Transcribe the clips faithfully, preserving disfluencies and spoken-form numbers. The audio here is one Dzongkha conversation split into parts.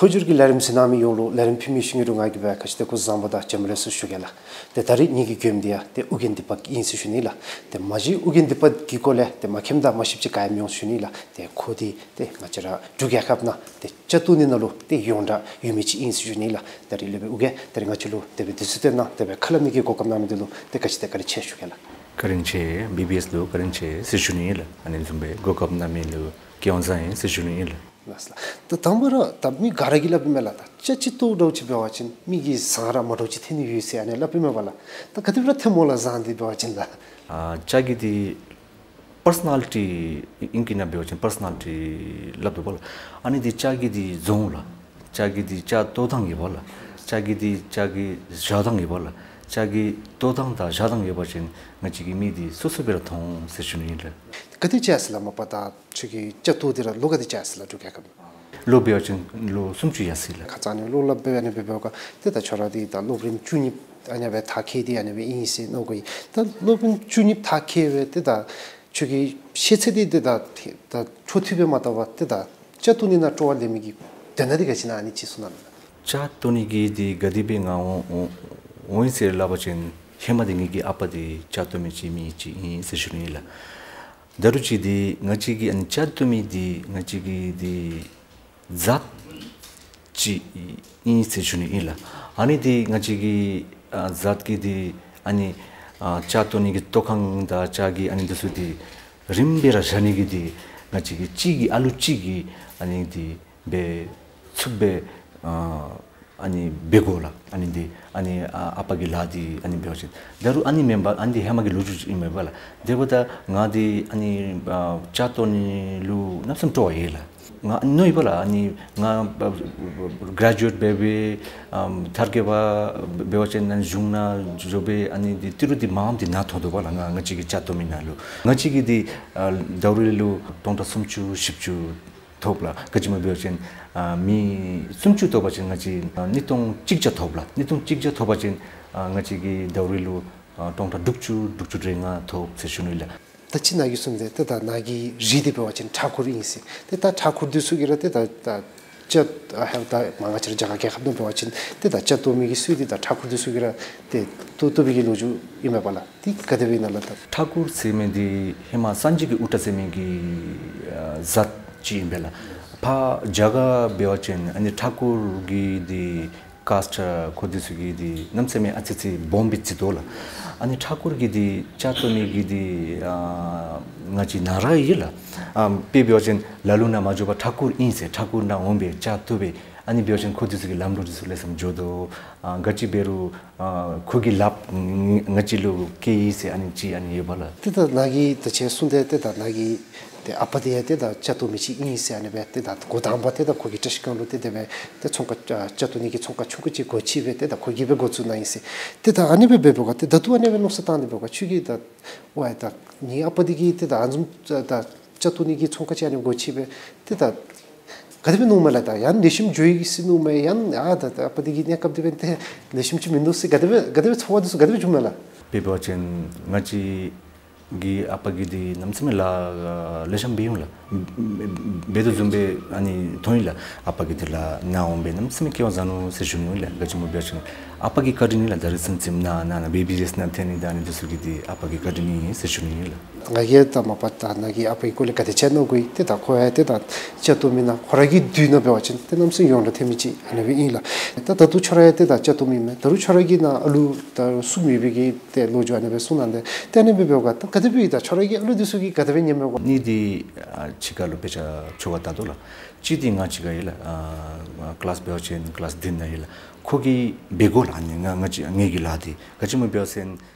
འཕོ་འགྱུར་གྱི་ལས་རིམ་གཟིགས་གནང་མི་ཡོངས་ལུ་ལས་རིམ་ཕུལ་མི་ཞུ་ནི་ལུ་ང་གིས་སྦེ་ག་ཅི་དེ་ཁོ་བཟང་པོ་དང་བྱོན་པ་ལེགས་སོ་ཞུ་གེ་ལགས། ཏེ་ད་རིས་ངེ་གི་མགྱོནམ་འདི་ཡང་ཏེ་ཨོ་རྒྱན་སྡིག་པ་གི་ཨིན་ཟེར་ཞུ་ནི་ལགས། ཏེ་མ་གཞི་ཨོ་རྒྱན་སྡིག་པ་གི་སྐོར་ལས་ཏེ་མ་མཁྱེནམ་དང་མ་ཤེསཔ་ཅིག་ག་ཡང་མི་འོང་ཞུ་ནི་ལགས། ཏེ་ཁོ་འདི་ཏེ་ང་བཅས་ར་འབྲུག་རྒྱལ་ཁབ་ནང་ཏེ་སྐྱ་བཏོག་ནི་ནང་ལུ་ཏེ་ཡོངས་གྲགས་ཡོད་མི་ཅིག་ཨིན་ཟེར་ཞུ་ནི་ལགས། ད་རིས་ལས་སྦེ་ཨོ་རྒྱན་ད་རིས་ང་བཅས་ལུ་དེ་སྦེ་དུས་ཚོད་བཏོན་གནང་དེ་སྦེ་ཁ་སླབ་ནི་གི་གོ་སྐབས་གནང་མི་འདི་ལུ་ཏེ་ག་ཅི་དེ་བཀའ་དྲིན་ཆེ་ཞུ་གེ་ལགས། བཀའ་དྲིན་ཆེ། བི་བི་ཨེསི་ལུ་བཀའ་དྲིན་ཆེ་ཟེར་ཞུ་ནི་ཨིན་ལགས། ཨ་ནི་བཟུམ་སྦེ་གོ་སྐབས་གནང་མི་ལུ་སྐལ་བ་བཟང་ཡི་ཟེར་ཞུ་ནི་ཨིན་ལགས། ལགས་སོ་ལགས། ད་དང་པ་ར་ད་མི་ག་ར་གིས་སླབ་ཨིན་མས་ལགས། ད་སྐྱ་ཅིག་བཏོག་འདྲཝ་ཅིག་འབད་བ་ཅིན་མི་གི་བཟང་ར་མ་འདྲཝ་ཅིག་ཐོན་ནི་ཡོད་ཟེར་ཨ་ནི་སླབ་ཨིན་མས་པ་ལགས། ད་ག་དེ་སྦེ་ར་ཐོནམ་སྨོ་ལགས་བཟང་འདི་འབད་བ་ཅིན་ལགས། ཨ་སྐྱ་གི་འདི་པར་སོ་ནལ་ཊི་ཨིང་སྐད་ནང་འབད་བ་ཅིན་པར་སོ་ནལ་ཊི་སླབ་དོ་པ་ལགས། ཨ་ནི་འདི་སྐྱ་གི་འདི་བཟོ་འོང་ལགས། སྐྱ་གི་འདི་སྐྱ་བཏོག་ཐངས་ཡོད་པ་ལགས། སྐྱ་གི་འདི་སྐྱ་གི་བཞག་ཐངས་ཡོད་པ་ལགས། སྐྱ་གི་བཏོག་ཐངས་དང་བཞག་ཐངས་ཡོད་པ་ཅིན་ང་བཅས་ཀྱི་མི་འདི་སོ་སོ་སྦེ་ར་མཐོང་ཟེར་ཞུ་ནི་ཨིན་ལགས། ག་དེ་ཅིག་ཡར་སོ་ཡི་ལགས་མ་པ་ད་ཁྱོད་ཀྱིས་སྐྱ་བཏོག་འདི་ར་ལོ་ག་དེ་ཅིག་ཡར་སོ་ཡི་ལགས་འབྲུག་རྒྱལ་ཁབ་ནང་། ལོ་འབད་བ་ཅིན་ལོ་སུམ་ཅུ་ཡར་སོ་ཡི་ལགས། ཁ་ཙ་ནི་ལོ་ལགཔ་སྦེ་ཨ་ནི་སྦེ་འབདཝ་ད་ཏེ་ད་ཁྱོད་ར་འདི་ད་སློབ་རིམ་བཅུ་གཉིས་ཨ་ནི་སྦེ་མཐར་འཁྱོལ་ཏེ་ཨ་ནི་སྦེ་ཨིན་ཟེར་མནོ་དགོ་ཡི། ད་སློབ་རིམ་བཅུ་གཉིས་མཐར་འཁྱོལ་སྦེ་ཏེ་ད་ཁྱོད་ཀྱི་ཤེས་ཚད་འདི་ཏེ་ད་ད་འཕྲོ་མཐུད་སྦེ་མ་བལྟ་བར་ཏེ་ད་སྐྱ་བཏོག་ནི་ནང་སྤྲོ་བ་ལེན་མི་གི་དོན་དག་འདི་ག་ཅི་ཨིན་ན་ཨ་ནི་ཅིག་གསུང་གནང་ལགས། སྐྱ་བཏོག་ནི་གི་འདི་ག་དེ་སྦེ་ང་འོང་འོང་འོང་ཡི་ཟེར་སླབ་པ་ཅིན་ཧེ་མ་འདི་ངེ་གི་ཨ་པ་འདི་སྐྱ་བཏོག་མི་ཅིག་མི་ཅིག་ཨིན་ཟེར་ཞུ་ནི་ཨིན་ལགས། ད་རུང་ཅིག་འདི་ང་བཅས་ཀྱི་ཨ་ནི་སྐྱ་བཏོག་མི་འདི་ང་བཅས་ཀྱི་འདི་ཛཱཏ་ཅིག་ཨིན་ཟེར་ཞུ་ནི་ཨིན་ལགས། ཨ་ནི་འདི་ང་བཅས་ཀྱི་ཨ་ཛཱཏ་ཀྱི་འདི་ཨ་ནི་ཨ་སྐྱ་བཏོག་ནི་གི་བཏོག་ཁང་དང་སྐྱ་གི་ཨ་ནི་འདི་ཚུ་འདི་རིམ་སྦེ་ར་བཞག་ནི་གི་འདི་ང་བཅས་ཀྱི་གཅིག་གི་ཨ་ལུ་གཅིག་གིས་ཨ་ནི་འདི་སྦེ་ཚུགསཔ་སྦེ་ཨ་ཨ་ནི་འབད་དགོ་ལགས། ཨ་ནི་འདི་ཨ་ནི་ཨ་ཨ་པ་གི་ལཱ་འདི་ཨ་ནི་འབད་བ་ཅིན་ད་རུང་ཨ་ནི་མེན་པར་ཨ་ནི་འདི་ཧེ་མ་གི་ལོ་རྒྱུས་ཨིན་མས་པ་ལགས། དེ་འབདཝ་ད་ང་འདི་ཨ་ནི་ཨ་སྐྱ་བཏོག་ནི་ལུ་གནམ་མེད་ས་མེད་སྤྲོ་བ་ཡོད་ལགས། ང་མནོ་ཡི་པ་ལགས། ཨ་ནི་ང་ཨ་གྲེ་ཇུ་ཨེཊ་འབད་འབད་ཨམ་མཐར་འཁྱོལ་བ་འབད་བ་ཅིན་ཨ་ནི་གཞུང་ནང་འགྱོ་སྦེ་ཨ་ནི་འདི་ཏི་རུ་འདི་མངམ་འདི་ནཱ་ཐོབ་དོ་པ་ལགས། ང་ང་བཅས་ཀྱི་སྐྱ་བཏོག་མི་ནང་ལུ་ང་བཅས་ཀྱི་འདི་ཨ་ཟླཝ་རེ་ལུ་སྟོང་ཕྲག་སུམ་ཅུ་བཞི་བཅུ་ཐོབ་ལགས། ག་ཅི་སྨོ་འབད་བ་ཅིན་ཨ་མི་སུམ་ཅུ་ཐོབ་པ་ཅིན་ང་བཅས་ཨ་ཉིས་སྟོང་གཅིག་བརྒྱ་ཐོབ་ལགས། ཉིས་སྟོང་གཅིག་བརྒྱ་ཐོབ་པ་ཅིན་ཨ་ང་བཅས་ཀྱིས་ཟླཝ་རེ་ལུ་ཨ་སྟོང་ཕྲག་དྲུག་ཅུ་དྲུག་ཅུ་རེ་ལྔ་ཐོབ་ཟེར་ཞུ་ནི་ལགས། ད་ཅི་ནཱ་གིས་གསུངས་ཏེ་ཏེ་ད་ནཱ་གི་རིགས་འདི་འབད་བ་ཅིན་ཕྲག་སྐོར་ཨིན་ཟེར། ཏེ་ད་ཕྲག་སྐོར་འདི་ཚུ་གིས་ར་ཏེ་ད་ད་སྐྱ་ཨ་ཧེ་ད་མ་ང་བཅས་ར་རྒྱ་གར་རྒྱལ་ཁབ་ནང་འབད་བ་ཅིན་ཏེ་ད་སྐྱ་བཏོག་མི་གི་སྲོལ་འདི་ད་ཕྲག་སྐོར་འདི་ཚུ་གིས་ར་ཏེ་བཏོག་བཏོག་པའི་གི་ལོ་རྒྱུས་ཨིན་མས་པ་ལགས། འདི་ག་དེ་སྦེ་ཨིན་ན་ལགས། ད་ཕྲག་སྐོར་ཟེར་མི་འདི་ཧེ་མ་སངས་རྒྱས་ཀྱི་དབུ་སྐྲ་ཟེར་མི་གི་ཨ་ཛཱཏ་ཅིག་ཨིན་པས་ལགས། ཕར་རྒྱ་གར་འབད་བ་ཅིན་ཨ་ནི་ཕྲག་སྐོར་གྱི་འདི་ཀཱསཊ་ཁོ་འདི་ཚུ་གིས་འདི་གནམ་མེད་ས་མེད་ཨ་ཙི་ཅིག་སྦོམ་སྦེ་བརྩི་དོ་ལགས། ཨ་ནི་ཕྲག་སྐོར་གྱི་འདི་སྐྱ་བཏོག་མི་གི་འདི་ཨ་ང་བཅས་ནཱ་ར་ཡོད་ལགས། ཨ་དཔེ་འབད་བ་ཅིན་ལ་ལུ་ནང་མ་འགྱོ་བར་ཕྲག་སྐོར་ཨིན་ཟེར་ཕྲག་སྐོར་ནང་འོང་སྦེ་སྐྱ་བཏོག་སྦེ་ཨ་ནི་འབད་བ་ཅིན་ཁོ་འདི་ཚུ་གི་ལམ་འགྲོ་འདི་ཚུ་ལེགས་ཤོམ་འགྱོ་དོ། ཨ་ག་ཅི་འབད་རུང་ཨ་ཁོ་གི་ལགཔ་ང་བཅས་ལུ་བཀལ་ཡི་ཟེར་ཨ་ནི་ཅིག་ཨ་ནི་ཡོད་པ་ལགས། ཏེ་ད་ནཱ་གིས་ད་ཅི་གསུངས་ཏེ་ཏེ་ད་ནཱ་གི་ཏེ་ཨ་པ་འདི་ཡང་ཏེ་ད་སྐྱ་བཏོག་མི་ཅིག་ཨིན་ཟེར་ཨ་ནི་སྦེ་ཏེ་ད་འགོ་དང་པ་ཏེ་ད་ཁོ་གི་བཀྲ་ཤིས་སྒང་ལུ་ཏེ་དེ་སྦེ་ཏེ་ཚོང་ཁང་ཨ་སྐྱ་བཏོག་ནི་གི་ཚོང་ཁང་ཆུང་ཀུ་ཅིག་སྒོ་ཕྱེ་སྦེ་ཏེ་ད་ཁོ་གིས་སྦེ་འགོ་བཙུགས་གནང་ཡི་ཟེར། ཏེ་ད་ཨ་ནི་སྦེ་འབད་འབདཝ་ད་ཏེ་ད་ལྟོ་ཨ་ནི་སྦེ་མནོ་བསམ་བཏང་སྟེ་འབདཝ་ད་ཁྱོད་ཀྱིས་ད་ཝའི་ད་ངེའི་ཨ་པ་འདི་གིས་ཏེ་ད་ཨ་ནི་བཟུམ་ད་སྐྱ་བཏོག་ནི་གི་ཚོང་ཁང་ཅིག་ཨ་ནི་སྒོ་ཕྱེ་སྦེ་ཏེ་ད་ག་དེ་སྦེ་མནོཝ་མས་ལགས། ད་ཡང་ལེགས་ཤོམ་འགྱོ་ཡི་ཟེར་མནོཝ་མས། ཡང་ཨ་ད་ད་ཨ་པ་འདི་གི་གནས་སྐབས་འདི་འབདན་ཏེ་ལེགས་ཤོམ་ཅིག་མིན་འདུག་ཟེར་ག་དེ་སྦེ་ག་དེ་སྦེ་ཚོར་བ་འདི་ཚུ་ག་དེ་སྦེ་བྱུངམ་མས་ལགས། དཔེ་འབད་བ་ཅིན་ང་བཅས་ཀྱི་ཨ་པ་གི་འདི་གནམ་མེད་ས་མེད་ལཱ་ལེགས་ཤོམ་འབད་ཡི་ལགས། འབད་དོ་བཟུམ་སྦེ་ཨ་ནི་མཐོང་ཡི་ལགས། ཨ་པ་གི་འདི་ལཱ་ནཱ་འོང་སྦེ་གནམ་མེད་ས་མེད་སྐལ་བ་བཟང་ནུག་ཟེར་ཞུ་ནི་ལགས། ག་ཅི་སྨོ་འབད་བ་ཅིན་ཨ་པ་གི་བཀའ་དྲིན་ཨིན་ལགས། ད་རིས་ཙམ་ཅིག་ནཱ་ནཱ་ནཱ་བི་བི་ཨེསི་ནང་ཐོན་ནི་ད་ཨ་ནི་འདི་ཚུ་གི་འདི་ཨ་པ་གི་བཀའ་དྲིན་ཨིན་ཟེར་ཞུ་ནི་ལགས། ང་གིས་ད་མ་པ་ད་ནཱ་གི་ཨ་པ་གི་སྐོར་ལས་ག་དེ་ཅིག་མནོ་དགོ་ཡི། ཏེ་ད་ཁོ་ཡང་ཏེ་ད་སྐྱ་བཏོག་མི་ནང་ཁོ་ར་གི་དུས་ནང་འབད་བ་ཅིན་ཏེ་གནམ་མེད་ས་མེད་ཡོངས་གྲགས་ཐོན་མི་ཅིག་ཨ་ནི་སྦེ་ཨིན་ལགས། ད་ད་ལྟོ་ཁྱོད་ར་ཡང་ཏེ་ད་སྐྱ་བཏོག་མི་མས། ད་རུང་ཁྱོད་ར་གི་ནཱ་ཨ་ལུ་ད་གསུམ་ཡོད་པའི་གི་ཏེ་ལོ་རྒྱུས་ཨ་ནི་སྦེ་གསུངས་གནང་སྟེ་ཏེ་ཨ་ནི་སྦེ་འབདཝ་ད་ད་ག་དེ་སྦེ་ད་ཁྱོད་ར་གི་ཨ་ལུ་འདི་ཚུ་གིས་ག་དེ་སྦེ་ཉན་མས་གོ། ཨ་ནི་འདི་ཨ་ཕྱི་ཁ་ལུ་དཔེ་ཆ་ཕྱོགས་ཁར་བལྟ་དོ་ལགས། གཅིག་འདི་ང་ཕྱི་ཁར་ཡོད་ལགས། ཨ་ཀི་ལཱསི་འབད་བ་ཅིན་ཀི་ལཱསི་བདུན་ནང་ཡོད་ལགས། ཁོ་གིས་འབད་དགོ་ལགས། ཨ་ནི་ང་ང་བཅས་ངེ་གི་ལཱ་འདི་ག་ཅི་སྨོ་འབད་བ་ཅིན་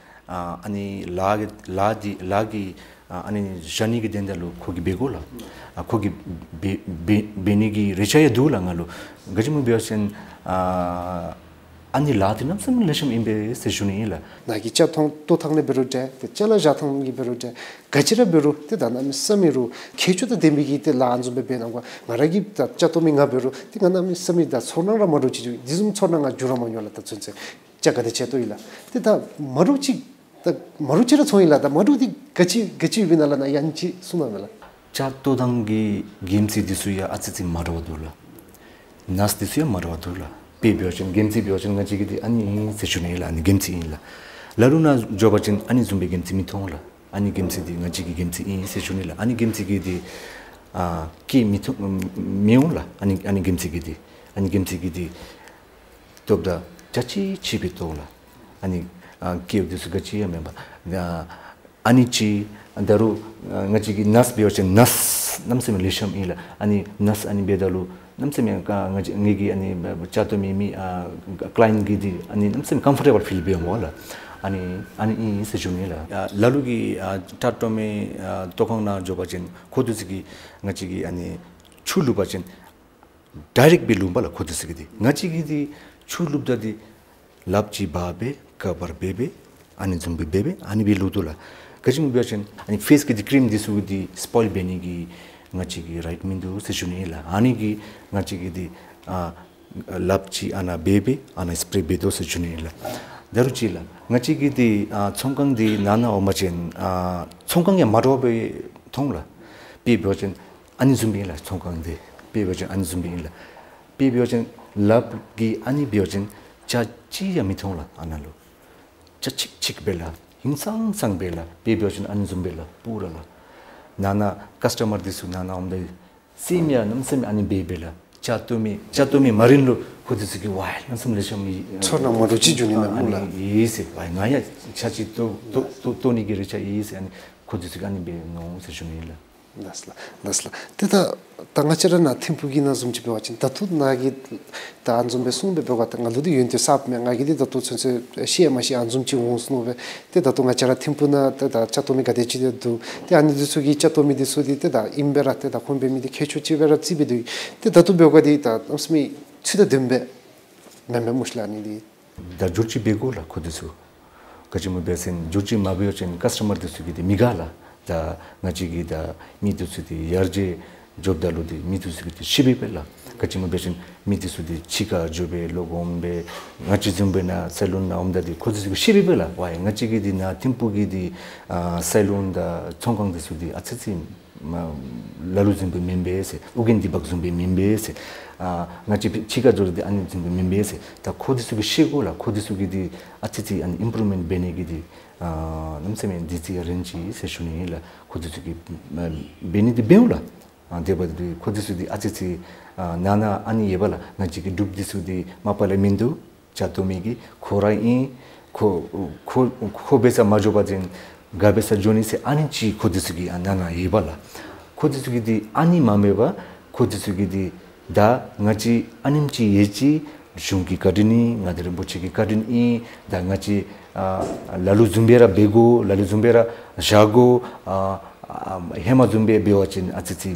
ཨ་ཨ་ནི་ལཱ་གི་ལཱ་འདི་ལཱ་གི་ཨ་ཨ་ནི་བཞག་ནི་གི་དོན་དག་ལུ་ཁོ་གིས་འབད་དགོ་ལགས། ཨ་ཁོ་གིས་འབད་འབད་འབད་ནི་གི་རེ་ཆ་ཡང་འདུག་ལགས་ང་ལུ། ག་ཅི་སྨོ་འབད་བ་ཅིན་ཨ་ཨ་ནི་ལཱ་འདི་གནམ་མེད་ས་མེད་ལེགས་ཤོམ་ཨིན་པས་ཟེར་ཞུ་ནི་ཨིན་ལགས། ནཱ་གི་སྐྱ་བཏོག་བཏོག་ཐངས་ལས་འབད་རུང་འདྲ་ཏེ་ཅ་ལ་བཞག་ཐངས་ཀྱིས་འབད་རུང་འདྲ་ག་ཅི་ར་འབད་རུང་ཏེ་ད་གནམ་མེད་ས་མེད་ར་ཁྱད་ཆོས་དང་ལྡན་པའི་གི་ཏེ་ལཱ་ཨ་ནི་བཟུམ་སྦེ་འབད་གནང་གོ། ང་ར་གི་ད་སྐྱ་བཏོག་མི་ང་འབད་རུང་ཏེ་ང་གནམ་མེད་ས་མེད་ད་ཚོར་སྣང་ར་མ་འདྲཝ་ཅིག་འདི་བཟུམ་ཚོར་སྣང་ང་འགྱུར་ར་མ་འགྱུར་ལགས། ད་ཚུན་ཚོད་སྐྱ་ག་དེ་ཅིག་བཏོག་ཡི་ལགས། ཏེ་ད་མ་འདྲཝ་ཅིག་ད་མ་འདྲཝ་ཅིག་ར་ཚོར་ཡི་ལགས། ད་མ་འདྲཝ་འདི་ག་ཅི་ག་ཅི་ཡོདཔ་ཨིན་ན་ལགས། ནཱ་ཡང་ཅིག་གསུང་གནང་མས་ལགས། སྐྱ་བཏོག་ཐངས་ཀྱི་གྱིམ་ཚིག་འདི་ཚུ་ཡང་ཨ་ཙི་ཙི་མ་འདྲཝ་འདུག་ལགས། ནས་འདི་ཚུ་ཡང་མ་འདྲཝ་འདུག་ལགས། དཔེ་འབད་བ་ཅིན་སྒེམ་ཚིག་འབད་བ་ཅིན་ང་བཅས་ཀྱིས་འདི་ཨ་ནི་ཨིན་ཟེར་ཞུ་ནི་ལགས། ཨ་ནི་སྒེམ་ཚིག་ཨིན་ལགས། ལ་ལུ་ནང་འགྱོ་བ་ཅིན་ཨ་ནི་བཟུམ་སྦེ་སྒེམ་ཚིག་མི་མཐོང་ལགས། ཨ་ནི་སྒེམ་ཚིག་འདི་ང་བཅས་ཀྱི་སྒེམ་ཚིག་ཨིན་ཟེར་ཞུ་ནི་ལགས། ཨ་ནི་སྒེམ་ཚིག་གིས་འདི་ཨ་སྐད་མི་མཐོང་མི་འོང་ལགས། ཨ་ནི་ཨ་ནི་སྒེམ་ཚིག་གིས་འདི་ཨ་ནི་སྒེམ་ཚིག་གིས་འདི་སྟོབས་དང་རྒྱ་ཆེ་ཆེ་སྦེ་གཏོང་ལགས། ཨ་ནི་ཨ་སྐད་འདི་ཚུ་ག་ཅི་ཡང་མེད་པར་ཨ་ཨ་ནི་ཅིག་ད་རུང་ཨ་ང་བཅས་ཀྱི་ནས་འབད་བ་ཅིན་ནས་གནམ་མེད་ས་མེད་ལེགས་ཤོམ་ཨིན་ལགས། ཨ་ནི་ནས་ཨ་ནི་འབདཝ་ད་ལུ་གནམ་མེད་ས་མེད་ང་བཅས་ངེ་གི་ཨ་ནི་བཅའ་བཏོན་མི་མི་ཨ་ཀ་ལ་ཡེནཊ་གིས་འདི་ཨ་ནི་གནམ་མེད་ས་མེད་ཀམ་ཕོར་ཊེ་བཱལ་ཕིལ་འབད་འོང་ལགས། ཨ་ནི་ཨ་ནི་ཨིན་ཟེར་ཞུ་ནི་ལགས། ཨ་ལ་ལུ་གིས་ཨ་བཅའ་བཏོན་མི་ཨ་ལྟོ་ཁང་ནང་འགྱོ་བ་ཅིན་ཁོང་འདི་ཚུ་གིས་ང་བཅས་ཀྱིས་ཨ་ནི་ཆུ་བླུག་པ་ཅིན་ཌའི་རེཀཊ་སྦེ་བླུག་པས་ལགས། ཁོང་འདི་ཚུ་གིས་འདི་ང་བཅས་ཀྱིས་འདི་ཆུ་བླུགཔ་ད་འདི་ལགཔ་ཅིག་འབག་སྦེ་ཀ་བར་འབད་སྦེ་ཨ་ནི་བཟུམ་སྦེ་འབད་སྦེ་ཨ་ནི་སྦེ་བླུག་དོ་ལགས། ག་ཅི་སྨོ་འབད་བ་ཅིན་ཨ་ནི་ཕེསི་གི་འདི་ཀི་རིམ་འདི་ཚུ་འདི་སི་པོའིལ་འབད་ནི་གི་ང་བཅས་ཀྱི་རའིཊ་མིན་འདུག་ཟེར་ཞུ་ནི་ལགས། ཨ་ནི་གིས་ང་བཅས་ཀྱིས་འདི་ཨ་ལགཔ་ཅིག་ཨ་ནཱ་འབག་སྦེ་ཨ་ནཱ་སི་པེ་རེ་འབད་དོ་ཟེར་ཞུ་ནི་ལགས། ད་རུང་ཅིག་ལགས། ང་བཅས་ཀྱིས་འདི་ཨ་ཚོང་ཁང་འདི་ནང་ན་འོང་པ་ཅིན་ཨ་ཚོང་ཁང་ཡང་མ་འདྲཝ་སྦེ་མཐོང་ལགས། དཔེ་འབད་བ་ཅིན་ཨ་ནི་བཟུམ་སྦེ་ཨིན་ལགས། ཚོང་ཁང་འདི་དཔེ་འབད་བ་ཅིན་ཨ་ནི་བཟུམ་སྦེ་ཨིན་ལགས། དཔེ་འབད་བ་ཅིན་ལགཔ་གིས་ཨ་ནི་འབད་བ་ཅིན་ཆ་ཅིག་ཡང་མི་མཐོང་ལགས། ཨ་ནཱ་ལུ་ཆ་ཅིག་ཅིག་སྦེ་ལགས། ཧིང་སངས་སངས་སྦེ་ལགས། དཔེ་འབད་བ་ཅིན་ཨ་ནི་བཟུམ་སྦེ་ལགས། པུ་ར་ལགས། ནང་ན་ཀསི་ཊ་མར་འདི་ཚུ་ནང་ན་འོངམ་ད་སེམས་ཡང་གནམ་མེད་ས་མེད་ཨ་ནི་འབད་འབད་ལགས། བཅའ་བཏོན་མི་བཅའ་བཏོན་མི་མ་རན་ལུ་ཁོང་འདི་ཚུ་གིས་ཝའི་གནམ་མེད་ས་མེད་ལེགས་ཤོམ་ཨིན། ཚོར་སྣང་མ་འདྲཝ་ཅིག་འབྱུང་ནི་མས་སྨོ་ལགས། ཨ་ནི་ཨིན་ཟེར། ཝའི་ང་ཡང་ཆ་ཅིག་བཏོན་བཏོན་བཏོན་ནི་གི་རེ་ཆ་ཨིན་ཟེར། ཨ་ནི་ཁོང་འདི་ཚུ་གིས་ཨ་ནི་འབད་ནུག་ཟེར་ཞུ་ནི་ལགས། ལགས་སོ་ལགས། ལགས་སོ་ལགས། ཏེ་ད་ད་ང་བཅས་ར་ནཱ་ཐིམ་ཕུག་གི་ནང་བཟུམ་ཅིག་འབད་བ་ཅིན་ད་ལྟོ་ནཱ་གིས་ད་ཨ་ནི་བཟུམ་སྦེ་གསུངས་སྦེ་འབད་བ་ད་ང་ལུ་འདི་ཡོན་ཏན་གསརཔ་མས། ང་གིས་འདི་ད་ལྟོ་ཚུན་ཚོད་ཤེས་མ་ཤེས་ཨ་ནི་བཟུམ་ཅིག་འོང་ཟེར་མནོ་སྦེ། ཏེ་ད་ལྟོ་ང་བཅས་ར་ཐིམ་ཕུག་ནང་ཏེ་ད་བཅའ་བཏོན་མི་ག་དེ་ཅིག་འདུག། ཏེ་ཨ་ནི་འདི་ཚུ་གི་བཅའ་བཏོན་མི་འདི་ཚུ་འདི་ཏེ་ད་ཨིན་པས་ར་ཏེ་ད་ཁོང་འབད་མི་འདི་ཁྱད་ཆོས་ཅིག་སྦེ་ར་བརྩི་སྦེ་འདུག། ཏེ་ད་ལྟོ་འབདཝ་ད་འདི་ད་གནམ་མེད་ས་མེད་ཚུལ་དང་ལྡནམ་སྦེ་མེན་མས་སྨོ་ཤིག་ལགས། ཨ་ནི་འདི་ད་བསྒྱུར་བཅོས་འབད་དགོ་ལགས་ཁོང་འདི་ཚུ། ག་ཅི་སྨོ་འབད་བ་ཅིན་བསྒྱུར་བཅོས་མ་འབད་བ་ཅིན་ཀསི་ཊ་མར་འདི་ཚུ་གིས་འདི་མི་དགའ་ལགས། ད་ང་བཅས་ཀྱི་ད་མི་འདི་ཚུ་འདི་ཡར་རྒྱས་འགྱོཝ་ད་ལུ་འདི་མི་འདི་ཚུ་གིས་འདི་ཤེས་པས་ལགས། ག་ཅི་སྨོ་འབད་བ་ཅིན་མི་འདི་ཚུ་འདི་ཕྱི་ཁར་འགྱོ་སྦེ་ལོག་འོང་སྦེ་ང་བཅས་བཟུམ་སྦེ་ནཱ་སེ་ལུན་ནང་འོངམ་ད་འདི་ཁོང་འདི་ཚུ་གིས་ཤེས་པས་ལགས། ཝའི་ང་བཅས་ཀྱི་འདི་ནཱ་ཐིམ་ཕུག་གི་འདི་ཨ་སེ་ལུན་དང་ཚོང་ཁང་འདི་ཚུ་འདི་ཨ་ཙི་ཙི་མ་ལ་ལུ་བཟུམ་སྦེ་མེན་པས་ཟེར། ཨོ་རྒྱན་འདི་བ་བཟུམ་སྦེ་མེན་པས་ཟེར། ཨ་ང་བཅས་ཕྱི་ཁར་འགྱོ་རུང་འདི་ཨ་ནི་བཟུམ་སྦེ་མེན་པས་ཟེར། ད་ཁོང་འདི་ཚུ་གིས་ཤེས་དགོ་ལགས། ཁོང་འདི་ཚུ་གིས་འདི་ཨ་ཙི་ཙི་ཨ་ནི་ཨིམ་པུ་རུབ་མེནཊ་འབད་ནི་གི་འདི་ཨ་གནམ་མེད་ས་མེད་འདི་ཅིག་རན་ཅི་ཟེར་ཞུ་ནི་ཨིན་ལགས། ཁོང་འདི་ཚུ་གིས་ཨ་འབད་ནི་འདི་འབད་འོང་ལགས། ཨ་དེ་འབདཝ་ད་འདི་ཁོང་འདི་ཚུ་འདི་ཨ་ཙི་ཙི་ཨ་ནང་ན་ཨ་ནི་ཡོད་པས་ལགས། ང་བཅས་ཀྱི་འབྲུགཔ་འདི་ཚུ་འདི་མ་པ་ལས་མིན་འདུག། བཅའ་བཏོན་མི་གི་ཁོ་ར་ཨིན། ཁོ་ཁོ་ཁོ་འབད་སར་མ་འགྱོ་བ་ཅིན་ག་འབད་སར་འགྱོ་ནི་ཟེར་ཨ་ནི་ཅིག་ཁོང་འདི་ཚུ་གི་ཨ་ནང་ན་ཡོད་པས་ལགས། ཁོང་འདི་ཚུ་གིས་འདི་ཨ་ནི་མ་འབད་བར་ཁོང་འདི་ཚུ་གིས་འདི་ད་ང་བཅས་ཨ་ནེམ་ཅིག་ཡོད་ཅི། གཞུང་གི་བཀའ་དྲིན་ཨིན། མངའ་བདག་རིན་པོ་ཆེ་གི་བཀའ་དྲིན་ཨིན། ད་ང་བཅས་ཨ་ལ་ལུ་བཟུམ་སྦེ་ར་འབད་དགོ། ལ་ལུ་བཟུམ་སྦེ་ར་བཞག་དགོ། ཨ་ཨ་ཧེ་མ་བཟུམ་སྦེ་འབད་བ་ཅིན་ཨ་ཙི་ཙི་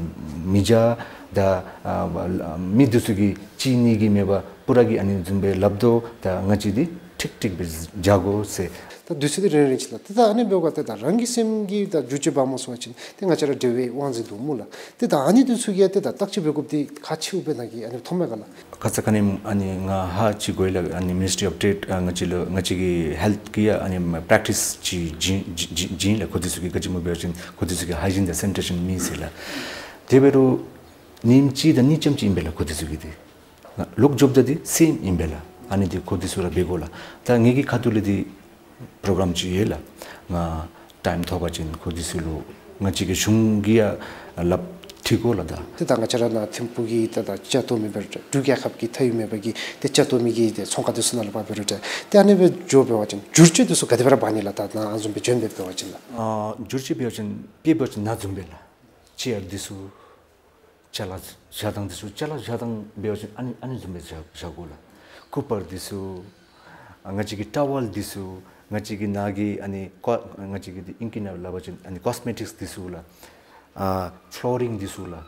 མི་བྱ། ད་ཨ་མི་འདི་ཚུ་གིས་གཅིག་གཉིས་ཀྱིས་མེན་པར་པུ་ར་གིས་ཨ་ནི་བཟུམ་སྦེ་སླབ་དོ། ད་ང་བཅས་འདི་ཁྲིག་ཁྲིག་སྦེ་བཞག་དགོ་ཟེར། ད་འདི་ཚུ་འདི་རན་རན་ཅིག་ལགས། ཏེ་ད་ཨ་ནི་འབདཝ་ད་ཏེ་ད་རང་གི་སེམས་ཀྱིས་ད་བསྒྱུར་བཅོས་འབད་མ་ཚུགས་པ་ཅིན་ཏེ་ང་བཅས་ར་འབྲེལ་བའི་དབང་འཛིན་འདུག་སྨོ་ལགས། ཏེ་ད་ཨ་ནི་འདི་ཚུ་གིས་ཏེ་ད་བརྟག་དཔྱད་འབད་དགོཔ་འདི་ཁག་ཆེཝ་སྦེ་ནཱ་གིས་ཨ་ནི་མཐོང་མས་ག་ལགས། ཁ་ཙ་ཁ་ཉིནམ་ཨ་ནི་ང་ཧ་ཅིག་གོ་ཡི་ལགས། ཨ་ནི་མི་ནིསི་ཊི་ཨོཕ་ཊེཌ་ཨ་ང་བཅས་ལུ་ང་བཅས་ཀྱི་ཧེལཐ་གིས་ཡང་ཨ་ནི་པྲེཀ་ཊིསི་ཅིག་བྱིན་བྱིན་བྱིན་བྱིན་ལགས། ཁོང་འདི་ཚུ་གིས་ག་ཅི་སྨོ་འབད་བ་ཅིན་ཁོང་འདི་ཚུ་གིས་ཧའི་ཇིན་དང་སེ་ནི་ཊེ་ཤཱན་མེད་ཟེར་ལགས། དེ་འབད་རུང་ཉིནམ་གཅིག་དང་གཉིས་ཙམ་ཅིག་ཨིན་པས་ལགས། ཁོང་འདི་ཚུ་གིས་འདི་ལོག་འགྱོཝ་ད་འདི་སེམས་ཨིན་པས་ལགས། ཨ་ནི་འདི་ཁོང་འདི་ཚུ་ར་འབད་དགོ་ལགས། ད་ངེ་གི་ཁ་ཐུག་ལས་འདི་པྲོ་གྲམ་ཅིག་ཡོད་ལགས། ང་ཊའིམ་ཐོབ་པ་ཅིན་ཁོང་འདི་ཚུ་ལུ་ང་བཅས་ཀྱི་གཞུང་གིས་ཡང་སླབ་ཁྲིད་དགོ་ལགས། ད་ཏེ་ད་ང་བཅས་ར་ནཱ་ཐིམ་ཕུག་གི་ད་ད་བཅའ་བཏོན་མི་འབད་རུང་འབྲུག་རྒྱལ་ཁབ་ཀྱི་མཐའ་དབུས་མེད་པ་གི་ཏེ་བཅའ་བཏོན་མི་གི་ཏེ་ཚོང་ཁང་འདི་ཚུ་ནང་ལུ་འབད་རུང་ཏེ་ཏེ་ཨ་ནི་སྦེ་འགྱོ་འབད་བ་ཅིན་བསྒྱུར་བཅོས་འདི་ཚུ་ག་དེ་སྦེ་ར་འབད་ནི་ལགས། ད་ནཱ་ཨ་ནི་བཟུམ་སྦེ་བྱོན་སྦེ་འབད་བ་ཅིན་ལགས། ཨ་བསྒྱུར་བཅོས་འབད་བ་ཅིན་དཔེ་འབད་བ་ཅིན་ནཱ་བཟུམ་སྦེ་ལགས། ཅེར་འདི་ཚུ་ཅ་ལ་བཞག་ཐངས་འདི་ཚུ་ཅ་ལ་བཞག་ཐངས་འབད་བ་ཅིན་ཨ་ནི་ཨ་ནི་བཟུམ་སྦེ་བཞག་བཞག་དགོ་ལགས། ཀུ་པར་འདི་ཚུ་ཨ་ང་བཅས་ཀྱི་ཊ་ཝལ་འདི་ཚུ་ང་བཅས་ཀྱི་ནཱ་གི་ཨ་ནི་ཀོ་ང་བཅས་ཀྱི་འདི་ཨིང་སྐད་ནང་སླབ་པ་ཅིན་ཨ་ནི་ཀོས་མེ་ཊིཀསི་འདི་ཚུ་ལགས། ཨ་ཕློ་རིང་འདི་ཚུ་ལགས།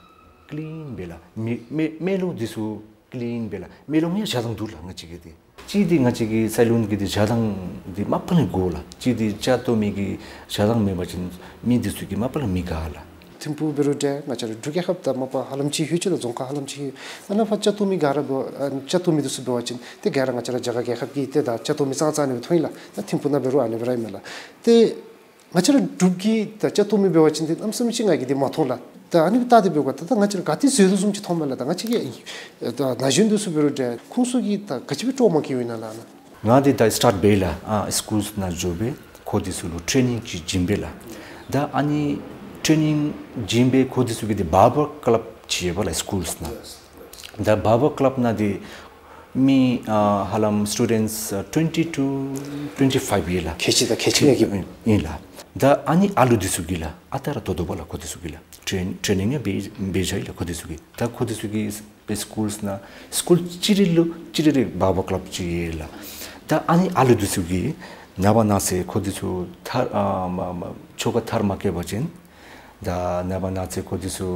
ཀི་ལིན་སྦེ་ལགས། མེ་མེ་མེ་ལོང་འདི་ཚུ་ཀི་ལིན་སྦེ་ལགས། མེ་ལོང་ཡང་བཞག་ཐངས་འདུག་ལགས་ང་བཅས་ཀྱི་འདི། གཅིག་འདི་ང་བཅས་ཀྱི་སེ་ལུན་གྱི་འདི་བཞག་ཐངས་འདི་མ་པ་ལས་དགོ་ལགས། གཅིག་འདི་བཅའ་བཏོན་མི་གི་བཞག་ཐངས་མེད་པ་ཅིན་མི་འདི་ཚུ་གིས་མ་པ་ལས་མི་དགའ་ལགས། ཐིམ་ཕུག་འབད་རུང་འདྲ་ང་བཅས་ར་འབྲུག་རྒྱལ་ཁབ་དང་མ་པ་ཧ་ལམ་ཅིག་ལྷོད་ཅི་ལགས། རྫོང་ཁག་ཧ་ལམ་ཅིག་ལྷོད། ཨ་ནཱ་ཕར་བཅའ་བཏོན་མི་ག་ར་འབད་ཨ་བཅའ་བཏོན་མི་འདི་ཚུ་འབད་བ་ཅིན་ཏེ་ག་ར་ང་བཅས་ར་རྒྱ་གར་རྒྱལ་ཁབ་ཀྱི་ཏེ་ད་བཅའ་བཏོན་མི་ཙང་ཙང་ཨ་ནི་སྦེ་མཐོང་ཡི་ལགས། ད་ཐིམ་ཕུག་ནང་འབད་རུང་ཨ་ནི་སྦེ་ར་ཨིན་མས་ལགས། ཏེ་ང་བཅས་ར་འབྲུག་གི་ད་བཅའ་བཏོན་མི་འབད་བ་ཅིན་ཏེ་གནམ་མེད་ས་མེད་ཅིག་ང་གིས་འདི་མ་མཐོང་ལགས། ད་ཨ་ནི་ལྟ་སྟེ་འབདཝ་ད་ད་ང་བཅས་ར་ག་ཏེ་འཛོལ་དོ་བཟུམ་ཅིག་མཐོངམ་མས་ལགས། ད་ང་བཅས་ཀྱི་ད་ན་གཞོན་འདི་ཚུ་འབད་རུང་འདྲ་ཁོང་ཚུ་གིས་ད་ག་ཅི་སྦེ་སྤྲོ་མ་བསྐྱེད་ཡི་ན་ལགས་ན། ང་འདི་ད་སི་ཊཱཊ་འབད་ཡི་ལགས། ཨ་སི་ཀུལསི་ནང་འགྱོ་སྦེ་ཁོང་འདི་ཚུ་ལུ་ཊེ་ནིང་ཅིག་བྱིན་པས་ལགས། ད་ཨ་ནི་ཊེ་ནིང་བྱིན་སྦེ་ཁོང་འདི་ཚུ་གིས་འདི་བར་བར་ཀ་ལབ་ཅིག་ཡོད་པས་ལགས་སི་ཀུལསི་ནང་། ད་བར་བར་ཀ་ལབ་ནང་འདི་མི་ཨ་ཧ་ལམ་སི་ཊུ་ཌེནཊསི་ཨ་twenty to twenty five ཡོད་ལགས། ཁལ་གཅིག་དང་ཁལ་གཅིག་ལས་བརྒལ་ཨིན་ལགས། ད་ཨ་ནི་ཨ་ལུ་འདི་ཚུ་གིས་ལགས་ཨ་རྟག་ར་དོ་དོ་བ་ལགས། ཁོང་འདི་ཚུ་གིས་ལགས་ཊེ་ཊེ་ནིང་ཡང་འབད་འབད་བཞག་ཡི་ལགས། ཁོང་འདི་ཚུ་གིས་ད་ཁོང་འདི་ཚུ་གིས་སི་ཀུལསི་ནང་སི་ཀུལ་གཅིག་རེ་ལུ་གཅིག་རེ་རེ་བར་བར་ཀ་ལབ་ཅིག་ཡོད་ལགས། ད་ཨ་ནི་ཨ་ལུ་འདི་ཚུ་གིས་ནངས་པ་གནངས་ཚེ་ཁོང་འདི་ཚུ་ཐར་ཨ་མ་མ་ཆོ་ག་མཐར་མ་འཁྱོལ་བ་ཅིན་ད་ནངས་པ་གནངས་ཚེ་ཁོང་འདི་ཚུ་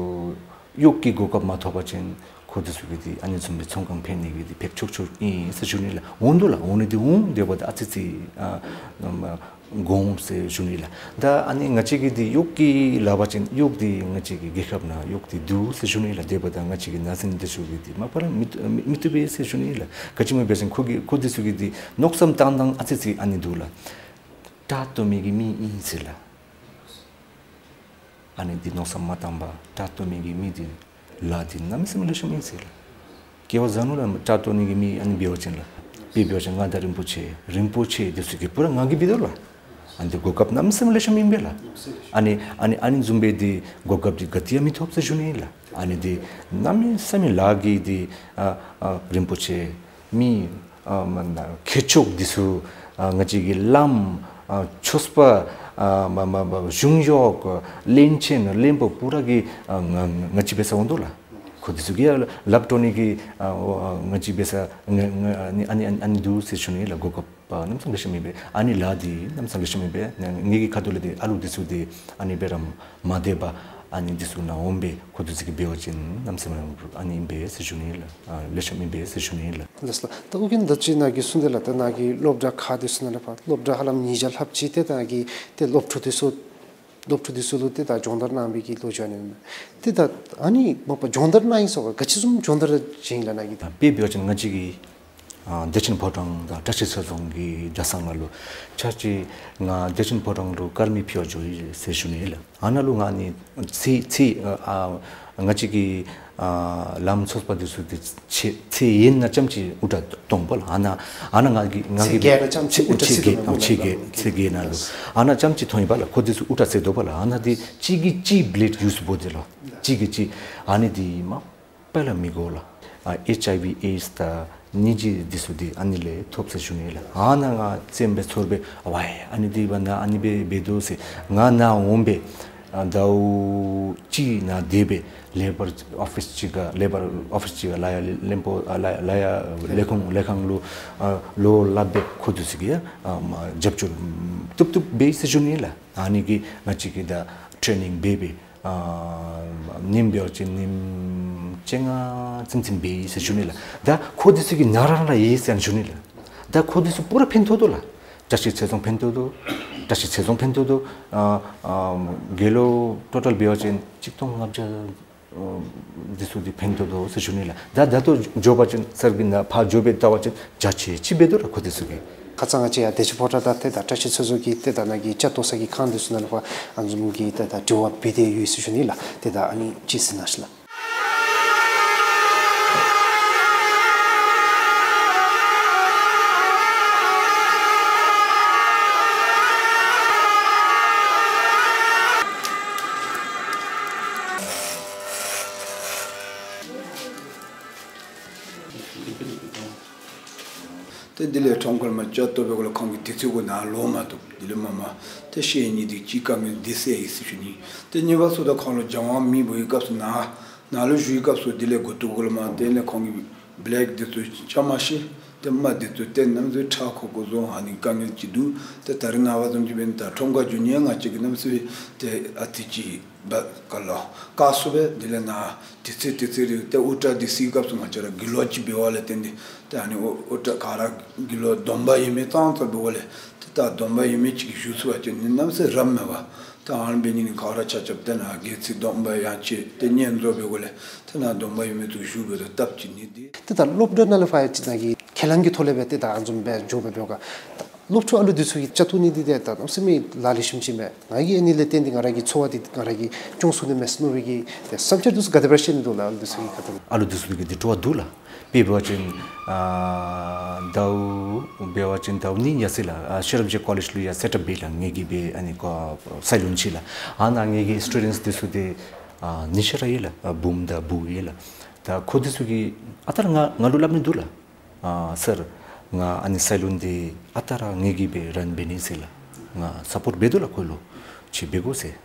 གཡོག་གི་གོ་སྐབས་མ་ཐོབ་པ་ཅིན་ཁོང་འདི་ཚུ་གིས་འདི་ཨ་ནི་བཟུམ་སྦེ་ཚོང་ཁང་འཕེན་ནི་གི་འདི་འབད་ཆོག་ཆོག་ཨིན་ཟེར་ཞུ་ནི་ལགས། འོང་དོ་ལགས། འོང་ནི་འདི་འོང་། དེ་འབདཝ་ད་ཨ་ཙི་ཙི་ཨ་ཨམ་དགོངསམ་ཟེར་ཞུ་ནི་ལགས། ད་ཨ་ནི་ང་བཅས་ཀྱིས་འདི་གཡོག་གི་ལཱ་འབད་བ་ཅིན་གཡོག་འདི་ང་བཅས་ཀྱི་རྒྱལ་ཁབ་ནང་གཡོག་འདི་འདུག་ཟེར་ཞུ་ནི་ལགས། དེ་འབདཝ་ད་ང་བཅས་ཀྱི་ན་གཞོན་འདི་ཚུ་གིས་འདི་མ་པ་ར་མི་མི་མི་བཏུབ་པས་ཟེར་ཞུ་ནི་ལགས། ག་ཅི་སྨོ་ཟེར་བ་ཅིན་ཁོང་གི་ཁོང་འདི་ཚུ་གི་འདི་མནོ་བསམ་བཏང་ཐངས་ཨ་ཙི་ཙི་ཨ་ནི་འདུག་ལགས། ཊ་བཏོན་མི་གི་མི་ཨིན་ཟེར་ལགས། ཨ་ནི་འདི་མནོ་བསམ་མ་བཏང་པར་ཊ་བཏོན་མི་གི་མི་འདི་ལཱ་འདི་གནམ་མེད་ས་མེད་ལེགས་ཤོམ་ཨིན་ཟེར་ལགས། སྐྱེ་བ་བཟང་ནུག་ལགས། ཊ་བཏོན་ནི་གི་མི་ཨ་ནི་འབད་བ་ཅིན་ལགས། དཔེ་འབད་བ་ཅིན་མངའ་བདག་རིན་པོ་ཆེ་རིན་པོ་ཆེ་འདི་ཚུ་གིས་པུ་ར་ང་གིས་འབད་དོ་ལགས། ཨ་ནི་འདི་གོ་སྐབས་གནམ་མེད་ས་མེད་ལེགས་ཤོམ་ཨིན་པས་ལགས། ཨ་ནི་ཨ་ནི་ཨ་ནི་བཟུམ་སྦེ་འདི་གོ་སྐབས་འདི་ག་ཏེ་ཡང་མི་ཐོབ་ཟེར་ཞུ་ནི་ལགས། ཨ་ནི་འདི་གནམ་མེད་ས་མེད་ལཱ་གི་འདི་ཨ་ཨ་རིན་པོ་ཆེ་མི་ཨ་མ་ན་མཁས་མཆོག་འདི་ཚུ་ཨ་ང་བཅས་ཀྱི་བླམ་ཨ་ཆོས་པ་ཨ་མ་མ་མ་གཞུང་གཡོག་བློན་ཆེན་བློན་པོ་པུ་ར་གིས་ཨ་ང་ང་བཅས་འབད་སར་འོང་དོ་ལགས། ཁོང་འདི་ཚུ་གིས་ཡང་ལགཔ་སྤྲོད་ནི་གི་ཨ་ཨ་ང་བཅས་འབད་སར་ང་ང་ཨ་ནི་ཨ་ནི་ཨ་ནི་ཨ་ནི་འདུག་ཟེར་ཞུ་ནི་ལགས། གོ་སྐབས་པ་གནམ་མེད་ས་མེད་ལེགས་ཤོམ་ཨིན་པས། ཨ་ནི་ལཱ་འདི་གནམ་མེད་ས་མེད་ལེགས་ཤོམ་ཨིན་པས། ང་ངེ་གི་ཁ་ཐུག་ལས་འདི་ཨ་ལུ་འདི་ཚུ་འདི་ཨ་ནི་སྦེ་ར་མ་སྡོད་པར་ཨ་ནི་འདི་ཚུ་ནང་འོང་སྦེ་ཁོང་འདི་ཚུ་གིས་འབད་བ་ཅིན་གནམ་མེད་ས་མེད་ཨ་ནི་ཨིན་པས་ཟེར་ཞུ་ནི་ལགས། ཨ་ལེགས་ཤོམ་ཨིན་པས་ཟེར་ཞུ་ནི་ལགས། ལགས་སོ་ལགས། ད་ཨོ་རྒྱན་ད་ཅི་ནཱ་གིས་གསུངས་ཏེ་ལགས། ད་ནཱ་གི་སློབ་གྲྭ་ཁག་འདི་ཚུ་ནང་ལས་ཕར་སློབ་གྲྭ་ཧ་ལམ་ཉིས་བརྒྱ་ལྷགཔ་ཅིག་ཏེ་ད་ནཱ་གི་ཏེ་སློབ་ཕྲུག་འདི་ཚུ་སློབ་ཕྲུག་འདི་ཚུ་ལུ་ཏེ་ད་སྦྱོང་བརྡར་གནང་བའི་གི་ལོ་རྒྱུས་ཨ་ནི་ཨིན་མས། ཏེ་ད་ཨ་ནི་མ་པ་སྦྱོང་བརྡར་གནང་ཡི་ཟེར་བ་ག་ཅི་བཟུམ་སྦྱོང་བརྡར་བྱིན་ཡི་ལགས་ནཱ་གིས། ད་དཔེ་འབད་བ་ཅིན་ང་བཅས་ཀྱི་ཨ་བདེ་ཆེན་ཕོ་བྲང་དང་བཀྲ་ཤིས་ཆོས་རྫོང་གི་གྲྭ་ཚང་ནང་ལུ་ཆ་ཅིག་ང་བདེ་ཆེན་ཕོ་བྲང་ལུ་དཀར་མེ་ཕུལ་བར་འགྱོ་ཡི་ཟེར་ཞུ་ནི་ལགས། ཨ་ནཱ་ལུ་ང་ནི་ཚེ་ཚེ་ཨ་ང་བཅས་ཀྱི་ཨ་བླམ་ཆོས་པ་འདི་ཚུ་འདི་ཚེ་ཚེ་ཡན་ན་ཙམ་ཅིག་དབུ་སྐྲ་གཏོང་བ་ལགས། ཨ་ནཱ་ཨ་ནཱ་ང་གིས་ང་གིས་ཚེ་བརྒྱད་ན་ཙམ་ཅིག་དབུ་སྐྲ་ཚེ་ཚེ་བརྒྱད་ཨ་ཚེ་བརྒྱད་ཚེ་བརྒྱད་ནང་ལུ་ཨ་ནཱ་ཙམ་ཅིག་མཐོང་ཡི་པ་ལགས། ཁོང་འདི་ཚུ་དབུ་སྐྲ་ཚེ་དོ་བ་ལགས། ཨ་ནཱ་འདི་གཅིག་གིས་གཅིག་བླེཌ་ཡུས་འབད་དེ་ལགས། གཅིག་གིས་གཅིག་ཨ་ནི་འདི་མ་པ་ལས་མི་དགོ་ལགས། ཨ་ཨེཆ་ཨའི་ཝི་ཨེཌསི་དང་ནད་གཞི་འདི་ཚུ་འདི་ཨ་ནི་ལས་ཐོབ་ཟེར་ཞུ་ནི་ལགས། ཨ་ནཱ་ང་རྩེདམོ་སྦེ་ཚོར་སྦེ་ཨ་ཝའི་ཨ་ནི་འདི་འབདཝ་ད་ཨ་ནི་སྦེ་འབད་དོ་ཟེར་ང་ནཱ་འོང་སྦེ་ཨ་ཟླཝ་གཅིག་ནང་དེ་སྦེ་ལེ་བར་ཨོ་ཕིསི་ཅིག་ཁར་ལེ་བར་ཨོ་ཕིསི་ཅིག་ཁར་ལཱ་གཡོག་ལེན་པོ་ཨ་ལཱ་ལཱ་གཡོག་ལས་ཁུངས་ལས་ཁང་ལུ་ཨ་ལོ་ལྷག་སྦེ་ཁོང་འདི་ཚུ་གིས་ཨ་མ་རྒྱབ་སྐྱོར་བཏུབ་བཏུབ་འབད་ཡི་ཟེར་ཞུ་ནི་ལགས། ཨ་ནི་གིས་ང་བཅས་ཀྱིས་ད་ཊེ་ནིང་འབད་སྦེ་ཨ་ཉིནམ་འབད་བ་ཅིན་ཉིནམ་བཅོ་ལྔ་ཙམ་ཅིག་འབད་ཡི་ཟེར་ཞུ་ནི་ལགས། ད་ཁོང་འདི་ཚུ་གིས་ནཱ་ར་ལཱ་ཡོད་ཟེར་ཞུ་ནི་ལགས། ད་ཁོང་འདི་ཚུ་པུ་ར་ཕན་ཐོགས་དོ་ལགས། བཀྲ་ཤིས་ཆོས་རྫོང་ཕན་ཐོགས་དོ། བཀྲ་ཤིས་ཆོས་རྫོང་ཕན་ཐོགས་དོ། ཨ་ཨ་དགེ་སློང་ཊོ་ཊཱལ་འབད་བ་ཅིན་གཅིག་སྟོང་ལྔ་བརྒྱ་ཨ་འདི་ཚུ་འདི་ཕན་ཐོགས་དོ་ཟེར་ཞུ་ནི་ལགས། ད་ད་ལྟོ་འགྱོ་བ་ཅིན་གསར་གྱི་ནཱ་ཕར་འགྱོ་སྦེ་བལྟ་བ་ཅིན་རྒྱ་ཆེ་ཆེ་འབད་དོ་ལགས་ཁོང་འདི་ཚུ་གིས། ཁ་ཙ་ང་བཅས་ཡར་བདེ་ཆེན་ཕོ་བྲང་དང་ཏེ་ད་བཀྲ་ཤིས་ཆོས་རྫོང་གི་ཏེ་ད་ནཱ་གི་ཇ་བཏོག་ས་གི་ཁང་འདི་ཚུ་ནང་ལུ་ཕར་ཨ་ནི་བཟུམ་གྱི་ཏེ་ད་དྲི་བ་འབད་དེ་ཡོད་ཟེར་ཞུ་ནི་ལགས། ཏེ་ད་ཨ་ནི་ཅིག་གཟིགས་གནང་ཤིག་ལགས། ཏེ་དེ་ལས་ཁྲོམ་ཁར་མར་ཇ་བཏོག་པའི་སྒང་ལས་ཁོང་གིས་དུས་ཚོད་གུ་ནཱ་ལོག་མ་བཏུབ། དེ་ལས་མར་མར་ཏེ་ཤེས་ནི་འདི་ཅིག་དཀའ་ངལ་འདི་སེལ་ཡི་ཟེར་ཞུ་ནི། ཏེ་གཉིས་པ་ཚུ་ད་ཁོང་ལུ་སྦྱང་བ་མེདཔ་འབད་བའི་སྐབས་སུ་ནཱ་ནཱ་ལུ་བཞུགས་པའི་སྐབས་སུ་དེ་ལས་འགོ་བཙུགས་གུ་ལས་མར་དེ་ལས་ཁོང་གིས་བླེཌ་འདི་ཚུ་རྐྱབ་མ་ཤེས། ཏེ་རྨ་འདི་ཚུ་ཏེ་གནམ་མེད་ས་མེད་ཁྲག་ཁོག་ཁོག་བཟོ། ཨ་ནི་དཀའ་ངལ་ཅིག་འདུག། ཏེ་ད་རེས་ནངས་པ་བཟུམ་ཅིག་འབད་ནི་ད་ཁྲོམ་ཁར་འགྱོ་ནི་ཡང་ང་བཅས་ཀྱིས་གནམ་མེད་ས་མེད་ཏེ་ཨ་ཙི་ཅིག་བ་ག་ལོ་དཀའ་སུ་སྦེ། དེ་ལས་ནཱ་དུས་ཚོད་དུས་ཚོད་རེ་ཏེ་དབུ་སྐྲ་འདི་བསིལ་སྐབས་སུ་ང་བཅས་ར་དགེ་སློང་ཅིག་འབད་བ་ལས་བརྟེན་ཏེ་ཏེ་ཨ་ནི་དབུ་དབུ་སྐྲ་ག་ར་དགེ་སློང་སྡོམ་པ་ཡོད་མི་ཙང་ཙ་འབད་བ་ལས་ཏེ་ད་སྡོམ་པ་ཡོད་མི་ཅིག་གིས་བཞུགས་ཚུགས་པ་ཅིན་ནི་གནམ་མེད་ས་མེད་རབ་མས་པ། ད་ཨ་ནི་འབད་ནི་ནི་ག་ར་ཆ་ཁྱབ་ཏེ་ནཱ་དགེ་ཚུལ་སྡོམ་པ་ཡང་ཆེ་ཏེ་བསྙེན་རྫོགས་འབད་བ་ལས་ཏེ་ནཱ་སྡོམ་པ་ཡོད་མི་ཚུ་བཞུགས་འབད་དོ་སྟབས་ཅིག་ནི་འདི། ཏེ་ད་སློབ་གྲྭ་ནང་ལས་ཕར་ཡང་ཅིག་ནཱ་གི་ཁས་བླངས་ཀྱི་ཐོག་ལས་སྦེ་ཏེ་ད་ཨ་ནི་བཟུམ་སྦེ་འགྱོ་སྦེ་འབདཝ་ག། སློབ་ཕྲུག་ཨ་ལུ་འདི་ཚུ་གིས་ཅ་བཏུལ་ནི་འདི་ཏེ་ད་གནམ་མེད་ས་མེད་ལཱ་ལེགས་ཤོམ་ཅིག་མས། ང་གིས་ཨ་ནི་ལས་བརྟེན་ཏེ་ང་ར་གི་འཚོ་བ་འདི་ང་ར་གིས་སྐྱོང་ཚུགས་ནི་མས་ཟེར་མནོ་བའི་གི་ཏེ་བསམ་འཆར་འདི་ཚུ་ག་དེ་སྦེ་བཤད་ནི་འདུག་ལགས། ཨ་ལུ་འདི་ཚུ་གི་ཁ་ཐུག་ལས། ཨ་ལུ་འདི་ཚུ་གིས་འདི་སྤྲོ་བ་འདུག་ལགས། དཔེ་འབད་བ་ཅིན་ཨ་ཟླཝ་འབད་བ་ཅིན་ཟླཝ་གཉིས་ཡར་སོ་ཡི་ལགས། ཨ་ཤེས་རབ་རྩེ་ཀོ་ལེཇ་ལུ་ཡར་སེཊ་ཨཔ་འབད་ཡི་ལགས། ངེ་གི་སྦེ་ཨ་ནི་ཀོ་སའི་ལུན་ཅིག་ལགས། ཨ་ནཱ་ངེ་གི་སི་ཊུ་ཌེནཊསི་འདི་ཚུ་འདི་ཨ་ཉི་ཤུ་ར་ཡོད་ལགས། ཨ་བུམོ་དང་བུ་ཡོད་ལགས། ད་ཁོང་འདི་ཚུ་གིས་ཨ་རྟག་ར་ང་ང་ལུ་སླབ་ནི་འདུག་ལགས། ཨ་སར་ང་ཨ་ནི་སའི་ལུན་འདི་ཨ་རྟག་ར་ངེ་གི་སྦེ་རཱན་འབད་ནི་ཟེར་ལགས། ང་སཔོརཊ་འབད་དོ་ལགས་ཁོ་ལུ། ཁྱོད་འབད་དགོ་ཟེར།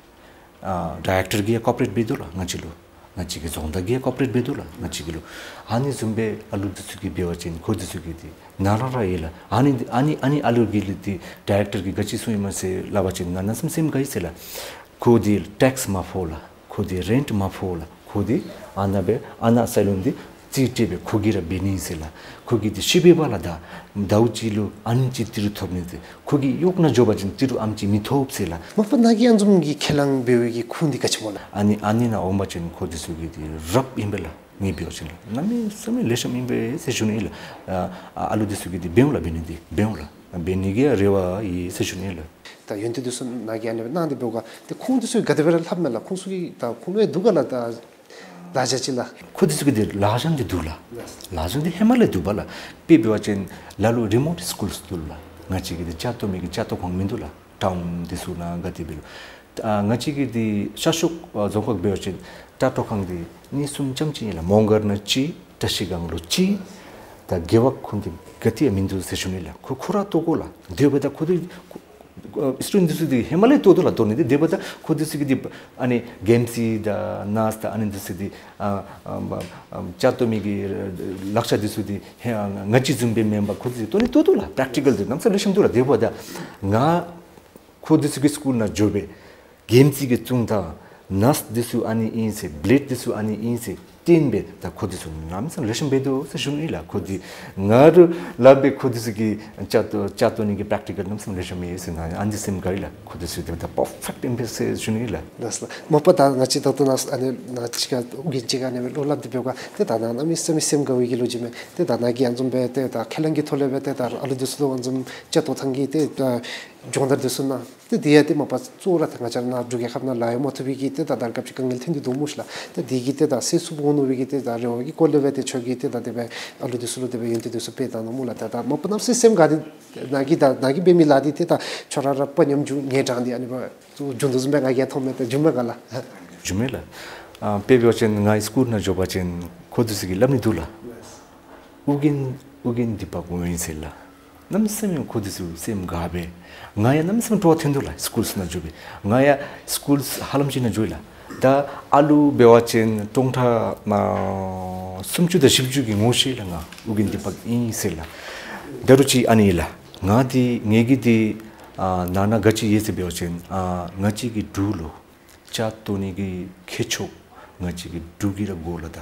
ཨ་ཌའི་རེཀ་ཊར་གིས་ཡང་ཀོ་ཨོ་པ་རེཊ་འབད་དོ་ལགས་ང་བཅས་ལུ། ང་བཅས་ཀྱི་རྫོང་བདག་གིས་ཡང་ཀོ་ཨོ་པ་རེཊ་འབད་དོ་ལགས་ང་བཅས་ཀྱི་ལུ། ཨ་ནི་བཟུམ་སྦེ་ཨ་ལུ་འདི་ཚུ་གིས་འབད་བ་ཅིན་ཁོང་འདི་ཚུ་གིས་འདི་ནཱ་ར་ར་ཡོད་ལགས། ཨ་ནི་ཨ་ནི་ཨ་ནི་ཨ་ལུ་གི་ལུ་འདི་ཌའི་རེཀ་ཊར་གྱིས་ག་ཅི་གསུངས་ཡི་མས་ཟེར་སླབ་པ་ཅིན་ང་གནམ་མེད་ས་མེད་སེམས་དགའ་ཡི་ཟེར་ལགས། ཁོང་འདི་ཊེགསི་མ་ཕོག་ལགས། ཁོང་འདི་རེནཊ་མ་ཕོག་ལགས། ཁོང་འདི་ཨ་ནཱ་སྦེ་ཨ་ནཱ་སའི་ལུན་འདི་རྩིས་སྤྲོད་སྦེ་ཁོང་གིས་ར་འབད་ནི་ཟེར་ལགས། ཁོང་གིས་འདི་ཤེས་པས་པ་ལགས། ད་ཟླཝ་གཅིག་ལུ་ཨ་ནེམ་ཅིག་ཏི་རུ་ཐོབ་ནི་འདི་ཁོང་གིས་གཡོག་ནང་འགྱོ་བ་ཅིན་ཏི་རུ་ཨ་ནེམ་ཅིག་མི་ཐོབ་ཟེར་ལགས། མ་པ་ནཱ་གི་ཨ་ནི་བཟུམ་གྱི་ཁས་བླངས་འབད་བའི་གི་ཁུངས་འདི་ག་ཅི་སྨོ་ལགས། ཨ་ནི་ཨ་ནི་ནང་འོང་པ་ཅིན་ཁོང་འདི་ཚུ་གིས་འདི་རབ་ཨིན་པས་ལགས། ངེ་འབད་བ་ཅིན་ལགས། གནམ་མེད་ས་མེད་ལེགས་ཤོམ་ཨིན་པས་ཟེར་ཞུ་ནི་ལགས། ཨ་ཨ་ལུ་འདི་ཚུ་གིས་འདི་འབད་འོང་ལགས། འབད་ནི་འདི་འབད་འོང་ལགས། འབད་ནི་གི་རེ་བ་ཡོད་ཟེར་ཞུ་ནི་ལགས། ད་ཡོན་ཏན་འདི་ཚུ་ནཱ་གིས་ཨ་ནི་སྦེ་གནང་སྟེ་འབདཝ་ད་ཏེ་ཁོང་འདི་ཚུ་ག་དེ་སྦེ་ར་ལྷབ་མས་ལགས། ཁོང་ཚུ་གིས་ད་ཁོང་ལུ་འདུག་ག་ལགས་ད་ལཱ་བྱ་ཅིག་ལགས། ཁོང་འདི་ཚུ་གིས་འདི་ལཱ་བྱ་འདི་འདུག་ལགས། ལཱ་བྱ་འདི་ཧེ་མ་ལས་འདུག་པ་ལགས། དཔེ་འབད་བ་ཅིན་ལ་ལུ་རི་མོཊ་སི་ཀུལསི་འདུག་ལགས། ང་བཅས་ཀྱི་འདི་ཅ་བཏུལ་མི་གི་ཅ་བཏུལ་ཁང་མིན་འདུག་ལགས། ཊའུན་འདི་ཚུ་ནང་ག་ཏེ་འབད་རུང་། ཨ་ང་བཅས་ཀྱི་འདི་ཤར་ཕྱོགས་ཨ་རྫོང་ཁག་འབད་བ་ཅིན་ཅ་བཏུལ་ཁང་འདི་གཉིས་གསུམ་ཙམ་ཅིག་ཨིན་ལགས། མོང་སྒར་ནང་གཅིག། བཀྲ་ཤིས་སྒང་ལུ་གཅིག། ད་རྒེད་འོག་ཁུངས་འདི་ག་ཏེ་ཡང་མིན་འདུག་ཟེར་ཞུ་ནི་ལགས། ཁོ་ཁོ་ར་བཏུལ་དགོ་ལགས། དེ་འབདཝ་ད་ཁོ་འདི་ཨ་སི་ཊུ་ཌེནཊསི་འདི་ཚུ་འདི་ཧེ་མ་ལས་བཏུལ་དོ་ལགས། བཏུལ་ནི་འདི་དེ་འབདཝ་ད་ཁོང་འདི་ཚུ་གིས་འདི་ཨ་ནི་གེམ་སི་དང་ནཱས་དང་ཨ་ནི་འདི་ཚུ་འདི་ཨ་ཨ་ཨ་ཅ་བཏུལ་མི་གི་ལག་ཆ་འདི་ཚུ་འདི་ཧེ་ང་བཅས་བཟུམ་སྦེ་མེན་པར་ཁོང་འདི་ཚུ་བཏུལ་ནི་བཏུལ་དོ་ལགས། པེ་རེག་ཊི་ཀཱལ་འདི་གནམ་མེད་ས་མེད་ལེགས་ཤོམ་འདུག་ལགས། དེ་འབདཝ་ད་ང་ཁོང་འདི་ཚུ་གིས་སི་ཀུལ་ནང་འགྱོ་སྦེ་གེམ་སི་གི་བཙོང་ཐངས་ནཱས་འདི་ཚུ་ཨ་ནི་ཨིན་ཟེར་བི་ལེཌ་འདི་ཚུ་ཨ་ནི་ཨིན་ཟེར་སྟོན་སྦེ་ད་ཁོང་འདི་ཚུ་གནམ་མེད་ས་མེད་ལེགས་ཤོམ་འབད་དོ་ཟེར་ཞུ་ནི་ལགས། ཁོང་འདི་ང་ར་སླབ་སྦེ་ཁོང་འདི་ཚུ་གིས་ཅ་བཏུལ་ཅ་བཏུལ་ནི་གི་པེ་རེག་ཊི་ཀཱལ་གནམ་མེད་ས་མེད་ལེགས་ཤོམ་ཡོད་ཟེར། ང་ཨ་ནི་སེམས་དགའ་ཡི་ལགས། ཁོང་འདི་ཚུ་འདི་ད་པར་ཕེཀཊ་ཨིན་པས་ཟེར་ཞུ་ནི་ལགས། ལགས་ལགས། མ་པ་ད་ང་བཅས་ད་ལྟོ་ནཱ་ཨ་ནི་ནཱ་ཅིག་ཁར་ཨོ་རྒྱན་ཅིག་ཁར་ཨ་ནི་སྦེ་བློ་སླབ་སྟེ་འབདཝ་ད་ཏེ་ད་ནཱ་གནམ་མེད་ས་མེད་སེམས་དགའ་བའི་གི་ལོ་རྒྱུས་མས། ཏེ་ད་ནཱ་གིས་ཨ་ནི་བཟུམ་སྦེ་ཏེ་ད་ཁས་བླངས་ཀྱི་ཐོག་ལས་སྦེ་ཏེ་ད་ཨ་ལུ་འདི་ཚུ་ལུ་ཨ་ནི་བཟུམ་ཅ་བཏུལ་ཐངས་ཀྱི་ཏེ་ད་སྦྱོང་བརྡར་འདི་ཚུ་གནང་། ཏེ་དེ་ཡང་ཏེ་མ་པ་གཙོ་བོ་ར་ད་ང་བཅས་ར་ནཱ་འབྲུག་རྒྱལ་ཁབ་ནང་ལཱ་གཡོག་མ་ཐོབ་པའི་གི་ཏེ་ད་ད་རེས་སྐབས་ཅིག་དཀའ་ངལ་ཐོན་ཏེ་འདུག་སྨོ་ཤི་ལགས། ཏེ་དེ་གིས་ཏེ་ད་སེལ་ཚུགས་འོང་མནོ་བའི་གི་ཏེ་ད་རེ་བ་གི་སྐོར་ལས་སྦེ་ཏེ་ཁྱོད་ཀྱིས་ཏེ་ད་དེ་སྦེ་ཨ་ལུ་འདི་ཚུ་ལུ་དེ་སྦེ་ཡོན་ཏན་འདི་ཚུ་སྤེལ་གནང་ནུག་སྨོ་ལགས། ད་ད་མ་པ་གནམ་མེད་ས་མེད་སེམས་དགའ་སྟེ་ནཱ་གིས་ད་ནཱ་གིས་འབད་མི་ལཱ་འདི་ཏེ་ད་ཁྱོད་ར་ར་དཔའ་ཉམས་འགྱོ་ངེས་དྲགས་འདི་ཨ་ནི་སྦེ་བྱུང་དོ་བཟུམ་སྦེ་ང་གིས་མཐོང་མས། ད་བྱུང་མས་ག་ལགས། བྱུང་མས་ལགས། ཨ་དཔེ་འབད་བ་ཅིན་ང་སི་ཀུལ་ནང་འགྱོ་བ་ཅིན་ཁོང་འདི་ཚུ་གིས་སླབ་ནི་འདུག་ལགས། ཨོ་རྒྱན་ཨོ་རྒྱན་འདི་པ་གུ་ཨིན་ཟེར་ལགས། གནམ་མེད་ས་མེད་ཁོང་འདི་ཚུ་སེམས་དགའ་སྦེ། ང་ཡང་གནམ་མེད་ས་མེད་སྤྲོ་བ་ཐོན་དོ་ལགས། སི་ཀུལ་ནང་འགྱོ་སྦེ། ང་ཡང་སི་ཀུལ་ཧ་ལམ་ཅིག་ནང་འགྱོ་ཡི་ལགས། ད་ཨ་ལུ་འབད་བ་ཅིན་སྟོང་ཕྲག་ཨ་སུམ་ཅུ་དང་བཞི་བཅུ་གི་ངོ་ཤེས་ལགས། ང་ཨོ་རྒྱན་འདི་པ་ཨིན་ཟེར་ལགས། ད་རུང་ཅིག་ཨ་ནི་ལགས། ང་འདི་ངེ་གི་འདི་ཨ་ནང་ན་ག་ཅི་ཡོད་ཟེར་འབད་བ་ཅིན་ཨ་ང་བཅས་ཀྱི་འབྲུག་ལུ་ཅ་བཏུལ་ནི་གི་མཁས་མཆོག་ང་བཅས་ཀྱི་འབྲུག་གིས་ར་དགོ་ལགས། ད་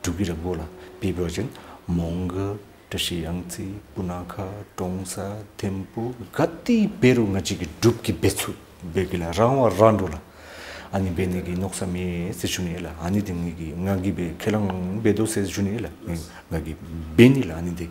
འབྲུག་གིས་ར་དགོ་ལགས། དཔེ་འབད་བ་ཅིན་མོང་སྒར་བཀྲ་ཤིས་གཡང་རྩེ་སྤུ་ན་ཁ་ཀྲོང་གསར་ཐིམ་ཕུ་ག་ཏེ་འབད་རུང་ང་བཅས་ཀྱི་འབྲུག་གིས་འབད་ཚུགས་འབད་གེ་ལགས། རང་དབང་རང་འགྲོ་ལགས། ཨ་ནི་འབད་ནི་གི་མནོ་བསམ་ཡོད་ཟེར་ཞུ་ནི་ལགས། ཨ་ནི་འདི་ངེ་གི་ང་གིས་སྦེ་ཁས་བླངས་འབད་དོ་ཟེར་ཞུ་ནི་ལགས། ང་གིས་འབད་ནི་ལགས། ཨ་ནི་འདི་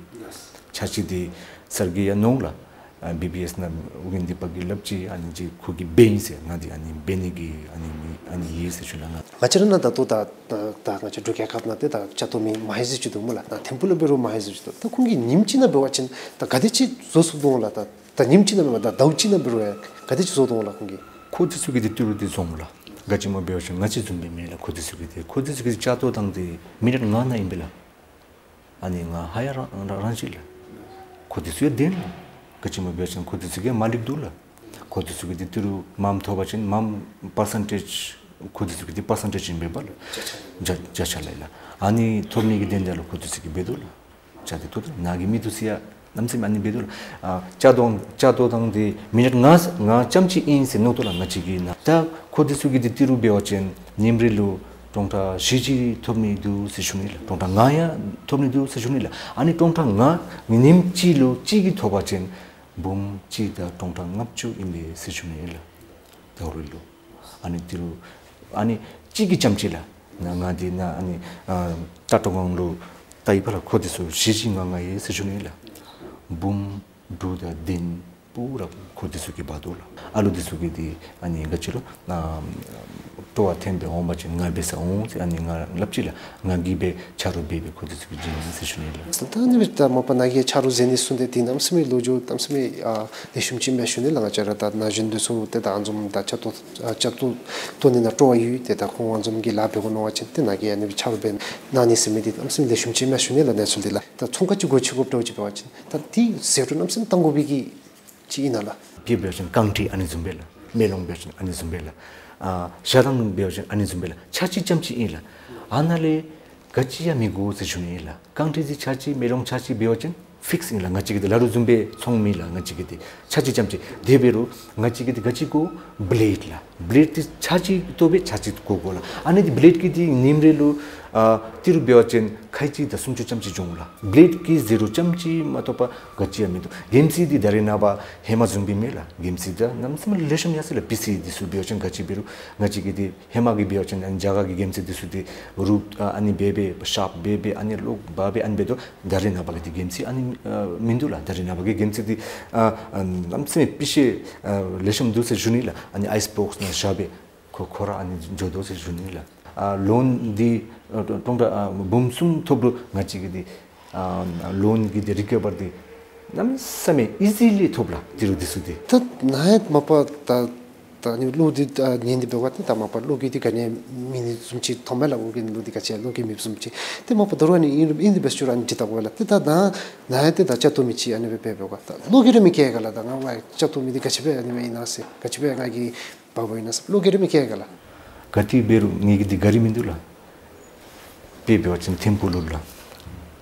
ཆ་ཅིག་འདི་སར་གྱིས་ཡང་མནོ་ལགས། ཨ་བི་བི་ཨེསི་ནང་ཨོ་རྒྱན་འདི་པ་གིས་སླབ་ཅི། ཨ་ནི་ཅིག་ཁོ་གིས་འབད་ཨིན་ཟེར། ང་འདི་ཨ་ནི་འབད་ནི་གི་ཨ་ནི་མི་ཨ་ནི་ཡོད་ཟེར་ཞུ་ནི་ལགས། ང་བཅས་ར་ནཱ་ད་ལྟོ་ད་ད་ད་ང་བཅས་འབྲུག་རྒྱལ་ཁབ་ནང་ཏེ་ད་ཅ་བཏུལ་མི་མང་ཡོད་ཟེར་ཅིག་འདུག་སྨོ་ལགས། ད་ཐིམ་ཕུ་ལུ་འབད་རུང་མང་ཡོད་ཟེར་ཅིག་འདུག། ད་ཁོང་གིས་ཉིནམ་གཅིག་ནང་འབད་བ་ཅིན་ད་ག་དེ་ཅིག་བཟོ་ཚུགས་དོ་ལགས། ད་ད་ཉིནམ་གཅིག་ནང་འབད་བ་ད་ཟླཝ་གཅིག་ནང་འབད་རུང་ཡང་ག་དེ་ཅིག་བཟོ་དོ་ལགས་ཁོང་གིས། ཁོང་འདི་ཚུ་གིས་འདི་ཏི་རུ་འདི་བཟོ་འོང་ལགས། ག་ཅི་སྨོ་འབད་བ་ཅིན་ང་བཅས་བཟུམ་སྦེ་མེན་ལགས། ཁོང་འདི་ཚུ་གིས་འདི་ཁོང་འདི་ཚུ་གིས་ཅ་བཏུལ་ཐངས་འདི་མི་ནཊ་ལྔ་ནང་ཨིན་པས་ལགས། ཨ་ནི་ང་ཧ་ཡང་རང་རང་རང་ཅི་ལགས། ཁོང་འདི་ཚུ་ཡང་བདེན་ལགས། ག་ཅི་སྨོ་འབད་བ་ཅིན་ཁོང་འདི་ཚུ་གི་མ་ལིག་འདུག་ལགས། ཁོང་འདི་ཚུ་གིས་འདི་ཏི་རུ་མངམ་ཐོབ་པ་ཅིན་མངམ་པར་སེན་ཊེཇ་ཁོང་འདི་ཚུ་གི་འདི་པར་སེན་ཊེཇ་ཨིན་པས་པ་ལགས། བརྒྱ་ཆ་ལས་ལགས། ཨ་ནི་ཐོབ་ནི་གི་དོན་དག་ལུ་ཁོང་འདི་ཚུ་གིས་འབད་དོ་ལགས། ཅ་འདི་ཐོབ་དོ་ནཱ་གི་མི་འདི་ཚུ་ཡང་གནམ་མེད་ས་མེད་ཨ་ནི་འབད་དོ་ལགས། ཨ་ཅ་བཏུལ་ཅ་བཏུལ་ཐངས་འདི་མི་ནཊ་ལྔ་ལྔ་ཙམ་ཅིག་ཨིན་ཟེར་མནོ་དོ་ལགས། ང་བཅས་ཀྱིས་ནཱ་ད་ཁོང་འདི་ཚུ་གིས་འདི་ཏི་རུ་འབད་བ་ཅིན་ཉིནམ་རེ་ལུ་སྟོང་ཕྲག་བཞི་ཅིག་ཐོབ་ནི་འདུག་ཟེར་ཞུ་ནི་ལགས། སྟོང་ཕྲག་ལྔ་ཡང་ཐོབ་ནི་འདུག་ཟེར་ཞུ་ནི་ལགས། ཨ་ནི་སྟོང་ཕྲག་ལྔ་ཉིནམ་གཅིག་ལུ་གཅིག་གིས་ཐོབ་པ་ཅིན་འབུམ་གཅིག་དང་སྟོང་ཕྲག་ལྔ་བཅུ་ཨིན་པས་ཟེར་ཞུ་ནི་ལགས། ཟླཝ་རེ་ལུ་ཨ་ནི་ཏི་རུ་ཨ་ནི་གཅིག་གིས་ཙམ་ཅིག་ལགས། ནཱ་ང་འདི་ནཱ་ཨ་ནི་ཨ་ཅ་བཏུལ་ཁང་ལུ་ལྟ་ཡི་པ་ལགས། ཁོང་འདི་ཚུ་བཞི་བཞི་ལྔ་ལྔ་ཡོད་ཟེར་ཞུ་ནི་ལགས། འབུམ་ འབྲུ་དང་གདན་པུ་ར་ཁོ་འདི་ཚུ་གིས་འབག་འདུག་ལགས། ཨ་ལུ་འདི་ཚུ་གིས་འདི་ཨ་ནི་ག་ཅི་ལོ་ཨ་སྤྲོ་བ་ཐོན་སྦེ་འོང་པ་ཅིན་ང་འབད་སར་འོང་ཟེར་ཨ་ནི་ང་སླབ་ཅི་ལགས། ང་གིས་སྦེ་ཆ་རོགས་འབད་སྦེ་ཁོ་འདི་ཚུ་གིས་བྱིན་ཟེར་ཞུ་ནི་ལགས། ད་ཨ་ནི་སྦེ་ད་མ་པ་ནཱ་གིས་ཆ་རོགས་མཛད་ནི་གསུངས་ཏེ་འདི་གནམ་མེད་ས་མེད་ལོ་རྒྱུས་གནམ་མེད་ས་མེད་ཨ་ལེགས་ཤོམ་ཅིག་ཨིན་མས་ཞུ་ནི་ལགས། ང་བཅས་ར་ད་ན་གཞོན་འདི་ཚུ་ཏེ་ད་ཨ་ནི་བཟུམ་ད་ཆ་རོགས་ཨ་ཆ་རོགས་བཏོན་ནི་ནང་སྤྲོ་བ་ཡོད། ཏེ་ད་ཁོང་ཨ་ནི་བཟུམ་གྱི་ལཱ་འབད་དགོ་མནོ་བ་ཅིན་ཏེ་ནཱ་གིས་ཨ་ནི་སྦེ་ཆ་རོགས་འབད་གནང་ནི་ཟེར་མི་འདི་གནམ་མེད་ས་མེད་ལེགས་ཤོམ་ཅིག་ཨིན་མས་ཞུ་ནི་ལགས། གནས་ཚུལ་འདི་ལགས། ད་ཚོང་ཁང་ཅིག་སྒོ་ཕྱེ་དགོཔ་འདྲཝ་ཅིག་འབད་བ་ཅིན་ད་འདི་ཟད་འགྲོ་གནམ་མེད་ས་མེད་གཏང་དགོ་པའི་གི་ཅིག་ཨིན་ན་ལགས། དཔེ་འབད་བ་ཅིན་རྐང་ཁྲི་ཨ་ནི་བཟུམ་སྦེ་ལགས། མེ་ལོང་འབད་བ་ཅིན་ཨ་ནི་བཟུམ་སྦེ་ལགས། ཨ་ཞ་དང་འབད་བ་ཅིན་ཨ་ནི་བཟུམ་སྦེ་ལགས། ཆ་རྐྱེན་རྐྱངམ་ཅིག་ཨིན་ལགས། ཨ་ནཱ་ལས་ག་ཅི་ཡང་མི་དགོ་ཟེར་ཞུ་ནི་ཨིན་ལགས། རྐང་ཁྲི་འདི་ཆ་རྐྱེན་མེ་ལོང་ཆ་རྐྱེན་འབད་བ་ཅིན་ཕིགསི་ཨིན་ལགས། ང་བཅས་ཀྱིས་འདི་ལ་ལུ་བཟུམ་སྦེ་ཚོང་མེད་ལགས། ང་བཅས་ཀྱིས་འདི་ཆ་རྐྱེན་རྐྱངམ་ཅིག་དེ་འབད་རུང་ང་བཅས་ཀྱིས་འདི་ག་ཅི་དགོ་བླེཌ་ལགས། བླེཌ་འདི་ཆ་རྐྱེན་བཏོག་སྦེ་ཆ་རྐྱེན་དགོ་དགོ་ལགས། ཨ་ནི་འདི་བླེཌ་ཀྱིས་འདི་ཉིནམ་རེ་ལུ་ཨ་ཏི་རུ་འབད་བ་ཅིན་ཁལ་གཅིག་དང་སུམ་ཅུ་རྐྱངམ་ཅིག་འགྱོ་འོང་ལགས། བླེཌ་ཀྱི་ཟད་འགྲོ་རྐྱངམ་ཅིག་མ་གཏོགས་པ་ག་ཅི་ཡང་མིན་འདུག། གེམ་ཅིག་འདི་ད་རེས་ནངས་པ་ཧེ་མ་བཟུམ་སྦེ་མེད་ལགས། གེམ་ཅིག་འདི་གནམ་མེད་ས་མེད་ལེགས་ཤོམ་ཡར་སོང་ཡི་ལགས། པི་སི་འདི་ཚུ་འབད་བ་ཅིན་ག་ཅི་འབད་རུང་ང་བཅས་ཀྱིས་འདི་ཧེ་མ་གི་འབད་བ་ཅིན་ཨ་ནི་རྒྱ་གར་གྱི་གེམ་ཅིག་འདི་ཚུ་འདི་རུབ་ཨ་ཨ་ནི་འབད་སྦེ་ཤརཔ་འབད་སྦེ་ཨ་ནི་ལོག་འབག་སྦེ་ཨ་ནི་འབད་དོ། ད་རེས་ནངས་པ་གི་འདི་གེམ་ཅིག་ཨ་ནི་ཨ་མིན་འདུག་ལགས། ད་རེས་ནངས་པ་གི་གེམ་ཅིག་འདི་ཨ་ཨ་གནམ་མེད་ས་མེད་པི་སི་ཨ་ལེགས་ཤོམ་འདུག་ཟེར་ཞུ་ནི་ལགས། ཨ་ནི་ཨའིསི་བོགསི་ནང་བཞག་སྦེ་ཁོ་ཁོ་ར་ཨ་ནི་འགྱོ་དོ་ཟེར་ཞུ་ནི་ལགས། ཨ་ལོན་འདི་ཨ་སྟོང་ཕྲག་ཨ་འབུམ་གསུམ་ཐོབ་རུང་ང་བཅས་ཀྱིས་འདི་ཨ་ལོན་གྱི་འདི་རི་ཀ་བར་འདི་གནམ་མེད་ས་མེད་ཨི་ཟི་ལི་ཐོབ་ལགས། ཏི་རུ་འདི་ཚུ་འདི། ད་ནཱ་ཡང་མ་པ་ད་ད་ཨ་ནི་གློག་འདི་ཨ་ཉན་ཏེ་འབད་བ་ཏེ་ད་མ་པ་གློག་གི་འདི་ག་ནི་མེད་ནི་བཟུམ་ཅིག་མཐོངམ་མས་ལགས། ཨོ་རྒྱན་གློག་འདི་ག་ཅི་གློག་གི་མེདཔ་བཟུམ་ཅིག། ཏེ་མ་པ་ད་རུང་ཨ་ནི་ཨིན་རུང་ཨིན་ཏེ་འབད་ཞུ་ར་ཨ་ནི་འདི་ལྟ་བུ་ལགས། ཏེ་ད་ནཱ་ནཱ་ཡང་ཏེ་ད་ཅ་ཏོ་མི་ཅིག་ཨ་ནི་སྦེ་འབད་འབདཝ་ད་གློག་གི་ར་མི་སྐྱེལ་ག་ལགས། ད་ང་བ་ཅ་ཏོ་མི་འདི་ག་ཅི་སྦེ་ཨ་ནི་སྦེ་ཨིན་ན་ཟེར་ག་ཅི་སྦེ་ང་གིས་འབག་འབགཔ་ཨིན་ན་ཟེར་གློག་གི་ར་མི་སྐྱེལ་ག་ལགས། ག་ཏེ་འབད་རུང་ངེ་གི་འདི་ག་ར་མིན་འདུག་ལགས། དཔེ་འབད་བ་ཅིན་ཐིམ་ཕུག་ལུ་ལགས།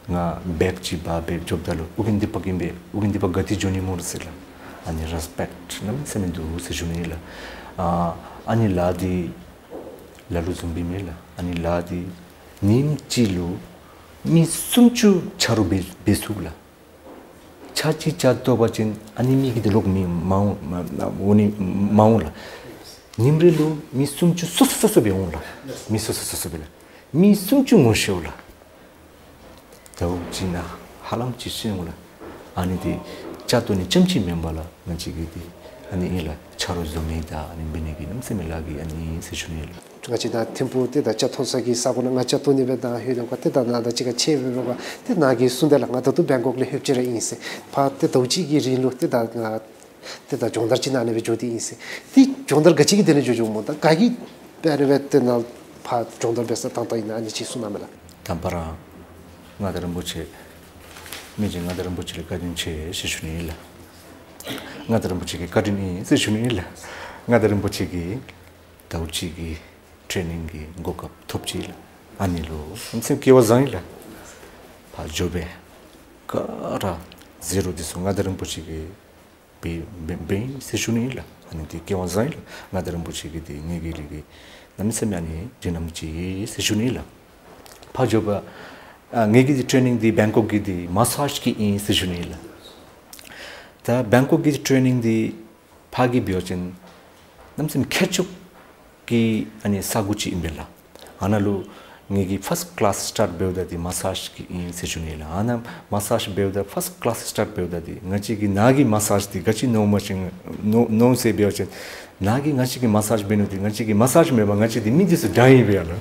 ང་བེག་ཅིག་འབག་སྦེ་འགྱོཝ་ད་ལུ་ཨོ་རྒྱན་འདི་པ་གིས་ཨིན་པས། ཨོ་རྒྱན་འདི་པ་ག་ཏེ་འགྱོ་ནི་སྨོ་ཟེར་ལགས། ཨ་ནི་རེས་པེཀཊ་གནམ་མེད་ས་མེད་འདུག་ཟེར་ཞུ་ནི་ལགས། ཨ་ཨ་ནི་ལཱ་འདི་ལ་ལུ་བཟུམ་སྦེ་མེད་ལགས། ཨ་ནི་ལཱ་འདི་ཉིནམ་གཅིག་ལུ་མི་སུམ་ཅུ་ཆ་རོགས་འབད་འབད་ཚུགས་ལགས། ཆ་གཅིག་ཅ་བཏོག་པ་ཅིན་ཨ་ནི་མི་གིས་འདི་ལོག་མི་མ་འོང་མ་མ་འོང་ནི་མ་འོང་ལགས། ཉིནམ་རེ་ལུ་མི་སུམ་ཅུ་སོ་སོ་སོ་སོ་སྦེ་འོང་ལགས། མི་སོ་སོ་སོ་སོ་སྦེ་ལགས། མི་སུམ་ཅུ་ངོ་ཤེས་འོང་ལགས། ཟླཝ་གཅིག་ནང་ཧ་ལམ་ཅིག་ཤེས་འོང་ལགས། ཨ་ནི་འདི་ཅ་བཏོག་ནི་རྐྱངམ་ཅིག་མེན་པར་ལགས། ང་བཅས་ཀྱི་འདི་ཨ་ནི་ཨིན་ལགས། ཆ་རོགས་བཟོ་མི་དང་ཨ་ནི་འབད་ནི་གི་གནམ་མེད་ས་མེད་ལཱ་གི་ཨ་ནི་ཨིན་ཟེར་ཞུ་ནི་ལགས། ང་བཅས་ད་ཐིམ་ཕུག་ཏེ་ད་ཅ་བཏོག་ས་གི་ས་གོ་ནང་ང་ཅ་བཏོག་ནི་སྦེ་ད་ལྷོད་དོ་ག། ཏེ་ད་ནཱ་ད་ཅི་ཁར་ཆེ་སྦེ་འབད་བ་ཏེ་ནཱ་གིས་གསུངས་ཏེ་ལགས། ང་ད་ལྟོ་བེང་ཀོག་ལས་ལྷོདཔ་ཅིག་ར་ཨིན་ཟེར། ཕར་ཏེ་ཟླཝ་གཅིག་གི་རིང་ལུ་ཏེ་ད་ང་ཏེ་ད་སྦྱོང་བརྡར་ཅིག་གནང་ནི་སྦེ་འགྱོ་སྟེ་ཨིན་ཟེར། ཏེ་སྦྱོང་བརྡར་ག་ཅི་གི་དོན་ལས་འགྱོ་འགྱོཝ་སྨོ། ད་ག་གིས་དཔེ་ར་སྦེ་ཏེ་ནཱ་ཕར་སྦྱོང་བརྡར་འབད་སར་བཏང་བཏངམ་ཨིན་ན། ཨ་ནི་ཅིག་གསུང་གནང་མས་ལགས། དང་པ་ར་མངའ་བདག་རིན་པོ་ཆེ་མི་རྗེ་མངའ་བདག་རིན་པོ་ཆེ་ལུ་བཀའ་དྲིན་ཆེ་ཟེར་ཞུ་ནི་ཨིན་ལགས། མངའ་བདག་རིན་པོ་ཆེ་གི་བཀའ་དྲིན་ཨིན་ཟེར་ཞུ་ནི་ཨིན་ལགས། མངའ་བདག་རིན་པོ་ཆེ་གིས་ཟླཝ་གཅིག་གི་ཊེ་ནིང་གི་གོ་སྐབས་ཐོབ་ཅི་ལགས། ཨ་ནི་ལུ་སེམས་སྐལ་བ་བཟང་ཡི་ལགས། ཕར་འགྱོ་སྦེ་ག་ར་ཟད་འགྲོ་འདི་ཚུ་མངའ་བདག་རིན་པོ་ཆེ་གིས་འབད་འབད་འབད་ཟེར་ཞུ་ནི་ཨིན་ལགས། ཨ་ནི་འདི་སྐལ་བ་བཟང་ཡི་ལགས། མངའ་བདག་རིན་པོ་ཆེ་གིས་འདི་ངེ་གི་ལས་ཀྱི་གནམ་མེད་ས་མེད་ཨ་ནི་འདི་གནང་ཅི་ཟེར་ཞུ་ནི་ཨིན་ལགས། ཕར་འགྱོ་སྦེ་ཨ་ངེ་གི་འདི་ཊེ་ནིང་འདི་བེང་ཀོག་གི་འདི་མ་སཱཇ་གི་ཨིན་ཟེར་ཞུ་ནི་ཨིན་ལགས། ད་བེང་ཀོག་གི་ཊེ་ནིང་འདི་ཕར་གྱི་འབད་བ་ཅིན་གནམ་མེད་ས་མེད་མཁས་མཆོག་གི་ཨ་ནི་ས་གོ་ཅིག་ཨིན་པས་ལགས། ཨ་ནཱ་ལུ་ངེ་གི་ཕཱསཊ་ཀི་ལཱསི་སི་ཊཱཊ་འབདཝ་ད་འདི་མ་སཱཇ་གི་ཨིན་ཟེར་ཞུ་ནི་ལགས། ཨ་ནཱ་མ་སཱཇ་འབདཝ་ད་ཕཱསཊ་ཀི་ལཱསི་སི་ཊཱཊ་འབདཝ་ད་འདི་ང་བཅས་ཀྱིས་ནཱ་གི་མ་སཱཇ་འདི་ག་ཅི་མནོཝ་མས་ཟེར་མནོ་མནོ་ཟེར་འབད་བ་ཅིན་ནཱ་གི་ང་བཅས་ཀྱིས་མ་སཱཇ་འབད་ནི་འདི་ང་བཅས་ཀྱི་མ་སཱཇ་མེན་པར་ང་བཅས་འདི་མི་འདི་ཚུ་དྲང་ཡི་པས་ལགས།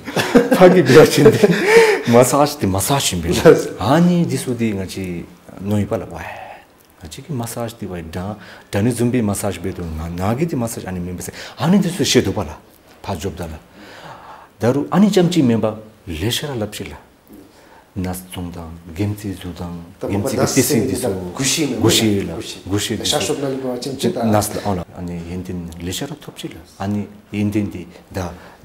ཕར་གྱི་འབད་བ་ཅིན་འདི་མ་སཱཇ་འདི་མ་སཱཇ་ཨིན་པས་ལགས། ཨ་ནི་འདི་ཚུ་འདི་ང་བཅས་མནོ་ཡི་པས་ལགས། ཝའི་ང་བཅས་ཀྱི་མ་སཱཇ་འདི་ཝའི་དྲང་དྲང་ནི་བཟུམ་སྦེ་མ་སཱཇ་འབད་དོ། ནཱ་ནཱ་གི་འདི་མ་སཱཇ་ཨ་ནི་མེན་པས་ཟེར་ཨ་ནི་འདི་ཚུ་ཤེས་དོ་པས་ལགས། ཕར་འགྱོཝ་ད་ལགས། ད་རུང་ཨ་ནི་རྐྱངམ་ཅིག་མེན་པར་ལེ་ཤ་ར་སླབ་ཅི་ལགས། ནས་བཙོང་དང་གྱིམ་ཙེ་བཙུགས་དང་ད་གྱིམ་ཙེ་གི་ཏེ་སི་འདི་ཚུ་གུ་ཤི་ལགས། གུ་ཤི་ལགས། གུ་ཤི་ལགས། གུ་ཤི་ཤར་ཤོར་ནང་ལུ་འབད་བ་ཅིན་ཅིག་ད་ནས་ལགས། ཨོ་ལགས། ཨ་ནི་ཡོན་ཏན་ལེ་ཤ་ར་ཐོབ་ཅི་ལགས། ཨ་ནི་ཡོན་ཏན་འདི་ད་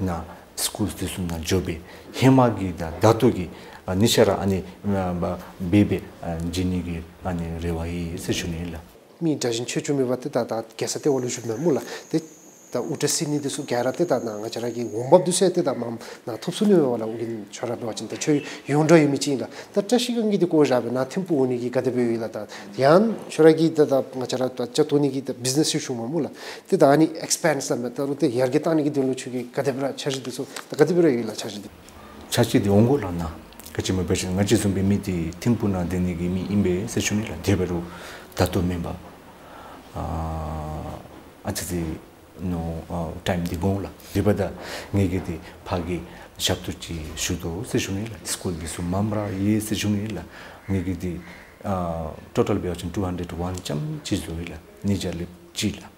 ནཱ་སི་ཀུལ་འདི་ཚུ་ནང་འགྱོ་སྦེ་ཧེ་མ་གི་དང་ད་ལྟོ་གི་ཨ་ནི་ཤ་ར་ཨ་ནི་འབད་སྦེ་འབད་སྦེ་ཨ་བྱིན་ནི་གི་ཨ་ནི་རེ་བ་ཡོད་ཟེར་ཞུ་ནི་ཨིན་ལགས། མི་དྲག་ཞན་ཆེ་ཆུང་མེད་པར་ཏེ་ད་ད་རྒྱལ་ས་ལྟེ་བ་ལུ་བཞུགསཔ་མས་སྨོ་ལགས། ཏེ་ད་དབུ་སྐྲ་བསིལ་ནི་འདི་ཚུ་ག་ར་ཏེ་ད་ནཱ་ང་བཅས་ར་གི་འོང་འབབ་འདི་ཚུ་ཡང་ཏེ་ད་མ་ནཱ་ཐོབ་ཚུགས་ནི་མས་པ་ལགས། ཨོ་རྒྱན་ཁྱོད་ར་འབད་བ་ཅིན་ད་ཁྱོད་ཡོངས་གྲགས་ཡོད་མི་ཅིག་ཨིན་ལགས། ད་བཀྲ་ཤིས་སྒང་གི་འདི་བཀོ་བཞག་སྦེ་ནཱ་ཐིམ་ཕུག་འོང་ནི་གི་ག་དེ་སྦེ་ཡོད་ལགས། ད་ཡང་ཁྱོད་ར་གི་ད་ད་ང་བཅས་ར་ད་ཅ་བཏོག་ནི་གི་ད་བིཛ་ནེསི་ཞུ་མས་སྨོ་ལགས། ཏེ་ད་ཨ་ནི་ཨེགསི་པེནཌ་ཟེར་མི་ད་རུང་ཏེ་ཡར་རྒྱས་བཏང་ནི་གི་དོན་ལུ་ཁྱོད་ཀྱི་ག་དེ་སྦེ་ར་འཆར་གཞི་འདི་ཚུ་ད་ག་དེ་སྦེ་ར་ཡོད་ལགས་འཆར་གཞི་འདི། འཆར་གཞི་འདི་འོང་དགོ་ལགས་ནཱ། ག་ཅི་སྨོ་འབད་བ་ཅིན་ང་བཅས་བཟུམ་སྦེ་མི་འདི་ཐིམ་ཕུག་ནང་སྡོད་ནི་གི་མི་ཨིན་པས་ཟེར་ཞུ་ནི་ལགས། དེ་འབད་རུང་ ད་ལྟོ་མེན་པར་ཨ་ཨ་ཙི་ཙི་ནོ་ཨ་ཊའིམ་འདི་འགོར་ལགས། དེ་འབདཝ་ད་ངེ་གི་འདི་ཕར་གི་ཞབས་ཏོག་ཅིག་ཞུ་དོ་ཟེར་ཞུ་ནི་ལགས། སི་ཀུལ་འདི་ཚུ་མངམ་ར་ཡོད་ཟེར་ཞུ་ནི་ལགས། ངེ་གི་འདི་ཨ་ཊོ་ཊལ་འབད་བ་ཅིན་ཊུ་ཧན་ཌེཌ་ཝན་ཙམ་ཅིག་བཟོ་ཡི་ལགས། ཉིས་བརྒྱ་ལེབ་ཅིག་ལགས།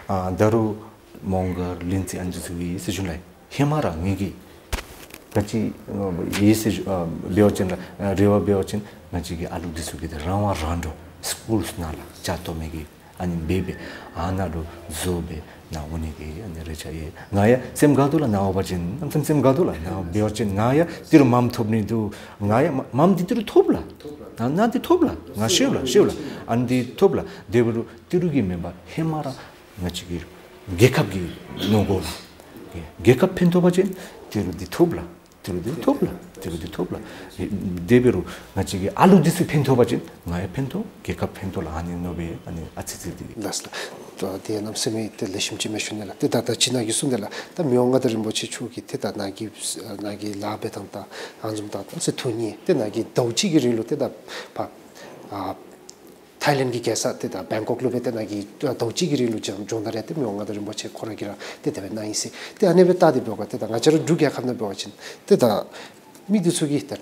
ཨ་ད་རུང་མོང་སྒར་ལིང་ཚི་ཨ་ནི་འདི་ཚུ་ཡོད་ཟེར་ཞུ་ནི་ལགས། ཧེ་མ་ར་ངེ་གི་ག་ཅི་ཨ་ཡོད་ཟེར་ཞུ་ཨ་འབད་བ་ཅིན་ལགས། ཨ་རེ་བ་འབད་བ་ཅིན་ང་བཅས་ཀྱི་ཨ་ལུ་འདི་ཚུ་གིས་འདི་རང་དབང་རང་འགྲོ་སི་ཀུལ་ནང་ལགས་བཅའ་གཏོགས་མི་གི་ཨ་ནི་འབད་འབད་ཨ་ནཱ་ལུ་བཟོ་སྦེ་ནཱ་འོང་ནི་གི་ཨ་ནི་རེ་ཆ་ཡོད། ང་ཡང་སེམས་དགའ་དོ་ལགས། ནཱ་འོང་པ་ཅིན་ཨམ་སེམས་སེམས་དགའ་དོ་ལགས། ནཱ་འབད་བ་ཅིན་ང་ཡང་ཏི་རུ་མངམ་ཐོབ་ནི་འདུག། ང་ཡང་མ་མངམ་འདི་ཏི་རུ་ཐོབ་ལགས། ནཱ་ནཱ་འདི་ཐོབ་ལགས། ང་ཤེས་ལགས་ཤེས་ལགས། ཨ་ནི་འདི་ཐོབ་ལགས། དེ་འབད་རུང་ཏི་རུ་གིས་མེན་པར་ཧེ་མ་ར་ང་བཅས་ཀྱི་རྒྱལ་ཁབ་ཀྱི་ནང་འགོ་ལགས། རྒྱལ་ཁབ་ཕན་ཐོགས་པ་ཅིན་ཏི་རུ་འདི་ཐོབ་ལགས། ཏི་རུ་འདི་ཐོབ་ལགས། ཏི་རུ་འདི་ཐོབ་ལགས། དེ་འབད་རུང་ང་བཅས་ཀྱི་ཨ་ལུ་འདི་ཚུ་ཕན་ཐོགས་པ་ཅིན་ང་ཡང་ཕན་ཐོགས། རྒྱལ་ཁབ་ཕན་ཐོགས་ལགས། ཨ་ནི་མནོ་སྦེ་ཨ་ནི་ཨ་ཙི་ཙི་འདི། ལགས་ལགས། ད་དེ་གནམ་མེད་ས་མེད་ཏེ་ལེགས་ཤོམ་ཅིག་མས་ཞུ་ནི་ལགས། ཏེ་ད་ད་ཅི་ནཱ་གིས་གསུངས་དེ་ལགས། ད་མི་དབང་མངའ་བདག་རིན་པོ་ཆེ་མཆོག་གིས་ཏེ་ད་ནཱ་གི་ནཱ་གི་ལཱ་འབད་ཐངས་དང་ཨ་ནི་བཟུམ་དང་ད་ཚེ་ཐུགས་མཉེས་ཏེ་ནཱ་གི་ཟླཝ་གཅིག་གི་རིང་ལུ་ཏེ་ད་ཕར་ཨ་ཐའི་ལེནཌ་གི་རྒྱལ་ས་ཏེ་ད་བེང་ཀོག་ལུ་སྦེ་ཏེ་ནཱ་གི་ཟླཝ་གཅིག་གི་རིང་ལུ་སྦྱང་སྦྱོང་བརྡར་ཡང་ཏེ་མི་དབང་མངའ་བདག་རིན་པོ་ཆེ་ཁོ་ར་གིས་ར་ཏེ་དེ་སྦེ་གནང་ཡི་ཟེར། ཏེ་ཨ་ནི་སྦེ་ད་དེ་འབདཝ་ད་ཏེ་ད་ང་བཅས་ར་འབྲུག་རྒྱལ་ཁབ་ནང་འབད་བ་ཅིན་ཏེ་ད་མི་འདི་ཚུ་གིས་ད་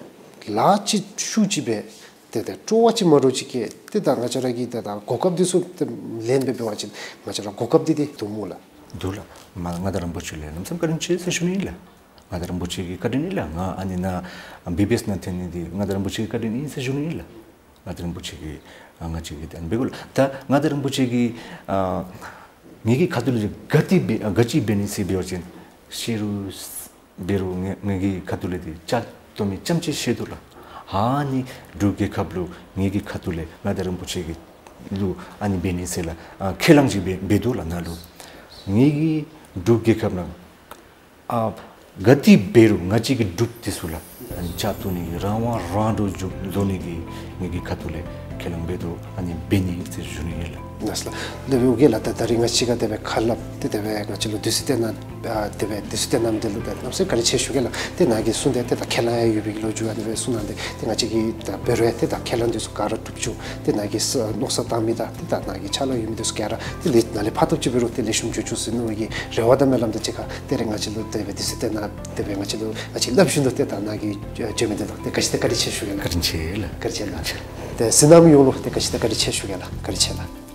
ལཱ་ཅིག་ཤུགས་ཅིག་འབད་ཏེ་ད་སྤྲོ་བ་ཅིག་མ་འདྲཝ་ཅིག་བསྐྱེད་ཏེ་ད་ང་བཅས་ར་གི་ད་ད་གོ་སྐབས་འདི་ཚུ་ཏེ་ལེན་སྦེ་འབད་བ་ཅིན་ང་བཅས་ར་གོ་སྐབས་འདི་ཏེ་འདུག་སྨོ་ལགས། འདུག་ལགས། མ་མངའ་བདག་རིན་པོ་ཆེ་ལུ་གནམ་མེད་ས་མེད་བཀའ་དྲིན་ཆེ་ཟེར་ཞུ་ནི་ལགས། མངའ་བདག་རིན་པོ་ཆེ་གི་བཀའ་དྲིན་ཨིན་ལགས། ང་ཨ་ནི་ནཱ་བི་བི་ཨེསི་ནང་འཐོན་ནི་འདི་མངའ་བདག་རིན་པོ་ཆེ་གི་བཀའ་དྲིན་ཨིན་ཟེར་ཞུ་ནི་ཨིན་ལགས། མངའ་བདག་རིན་པོ་ཆེ་གིས་ཨ་ང་བཅས་ཀྱི་ཨ་ནི་འབད་དགོ་ལགས། ད་མངའ་བདག་རིན་པོ་ཆེ་གིས་ཨ་ངེ་གི་ཁ་ཐུག་ལས་ག་ཏེ་འབད་ཨ་ག་ཅི་འབད་ནི་ཟེར་འབད་བ་ཅིན་ཤེས་རུང་འབད་རུང་ངེ་ངེ་གི་ཁ་ཐུག་ལས་འདི་བཅའ་གཏོགས་མི་རྐྱངམ་ཅིག་ཤེས་དོ་ལགས། ཨ་ནི་འབྲུག་རྒྱལ་ཁབ་ལུ་ངེ་གི་ཁ་ཐུག་ལས་མངའ་བདག་རིན་པོ་ཆེ་གི་ལུ་ཨ་ནི་འབད་ནི་ཟེར་ལགས། ཨ་ཁས་བླངས་ཅིག་འབད་འབད་དོ་ལགས་ནཱ་ལུ། ངེ་གི་འབྲུག་རྒྱལ་ཁབ་ནང་ཨ་ག་ཏེ་འབད་རུང་ང་བཅས་ཀྱི་འབྲུགཔ་འདི་ཚུ་ལགས་ཨ་ནི་བཅའ་གཏོགས་ནི་གི་རང་དབང་རང་འགྲོ་འགྱོ་འགྱོ་ནི་གི་ངེ་གི་ཁ་ཐུག་ལས་ཁས་བླངས་འབད་དོ། ཨ་ནི་འབད་ནི་ཟེར་ཞུ་ནི་ཨིན་ལགས། ལགས་སོ་ལགས། དེ་འབདཝ་གི་ལགས་ད་ད་རིས་ང་བཅས་ཀྱིས་དེ་སྦེ་ཁ་སླབ་སྟེ་དེ་སྦེ་ང་བཅས་ལུ་དུས་ཚོད་བཏོན་གནང་ཨ་དེ་སྦེ་དུས་ཚོད་བཏོན་གནང་མི་འདི་ལུ་ད་གནམ་མེད་ས་མེད་བཀའ་དྲིན་ཆེ་ཞུ་གེ་ལགས། ཏེ་ནཱ་གིས་གསུངས་ཏེ་ཏེ་ད་ཁས་བླངས་ཡང་ཡོད་པའི་ལོ་རྒྱུས་ཨ་ནི་སྦེ་གསུངས་གནང་སྟེ་ཏེ་ང་བཅས་ཀྱིས་ད་འབད་རུང་ཡང་ཏེ་ད་ཁས་བླངས་འདི་ཚུ་ག་ར་གྲུབ་བཅུག་ཏེ་ནཱ་གི་ས་མནོ་བསམ་བཏང་མི་དང་ཏེ་ད་ནཱ་གི་ཕྱག་ལཱ་ཡོད་མི་འདི་ཚུ་ག་ར་ཏེ་ལས་ནཱ་ལས་ཕར་ཐོབ་ཅིག་འབད་རུང་ཏེ་ལེགས་ཤོམ་འགྱོ་བཅུག་ཟེར་མནོ་བའི་གི་རེ་བ་དང་སྨོན་ལམ་དང་གཅིག་ཁར་ཏེ་རེ་ང་བཅས་ལུ་དེ་སྦེ་དུས་ཚོད་བཏོན་གནང་དེ་སྦེ་ང་བཅས་ལུ་ང་བཅས་སླབ་བཞིན་དུ་ཏེ་ད་ནཱ་གི་བཅར་མི་འདི་དང་ཏེ་ག་ཅི་ཏེ་བཀའ་དྲིན་ཆེ་ཞུ་གེ་ལགས། བཀའ་དྲིན་ཆེ་ལགས། བཀའ་དྲིན་ཆེ་ལགས། ཏེ་གཟིགས་གནང་མི་ཡོངས་ལུ་ཏེ་ག་ཅི་ཏེ་བཀའ་དྲིན་ཆེ་ཞུ་གེ་ལགས། བཀའ་དྲིན་ཆེ་ལགས།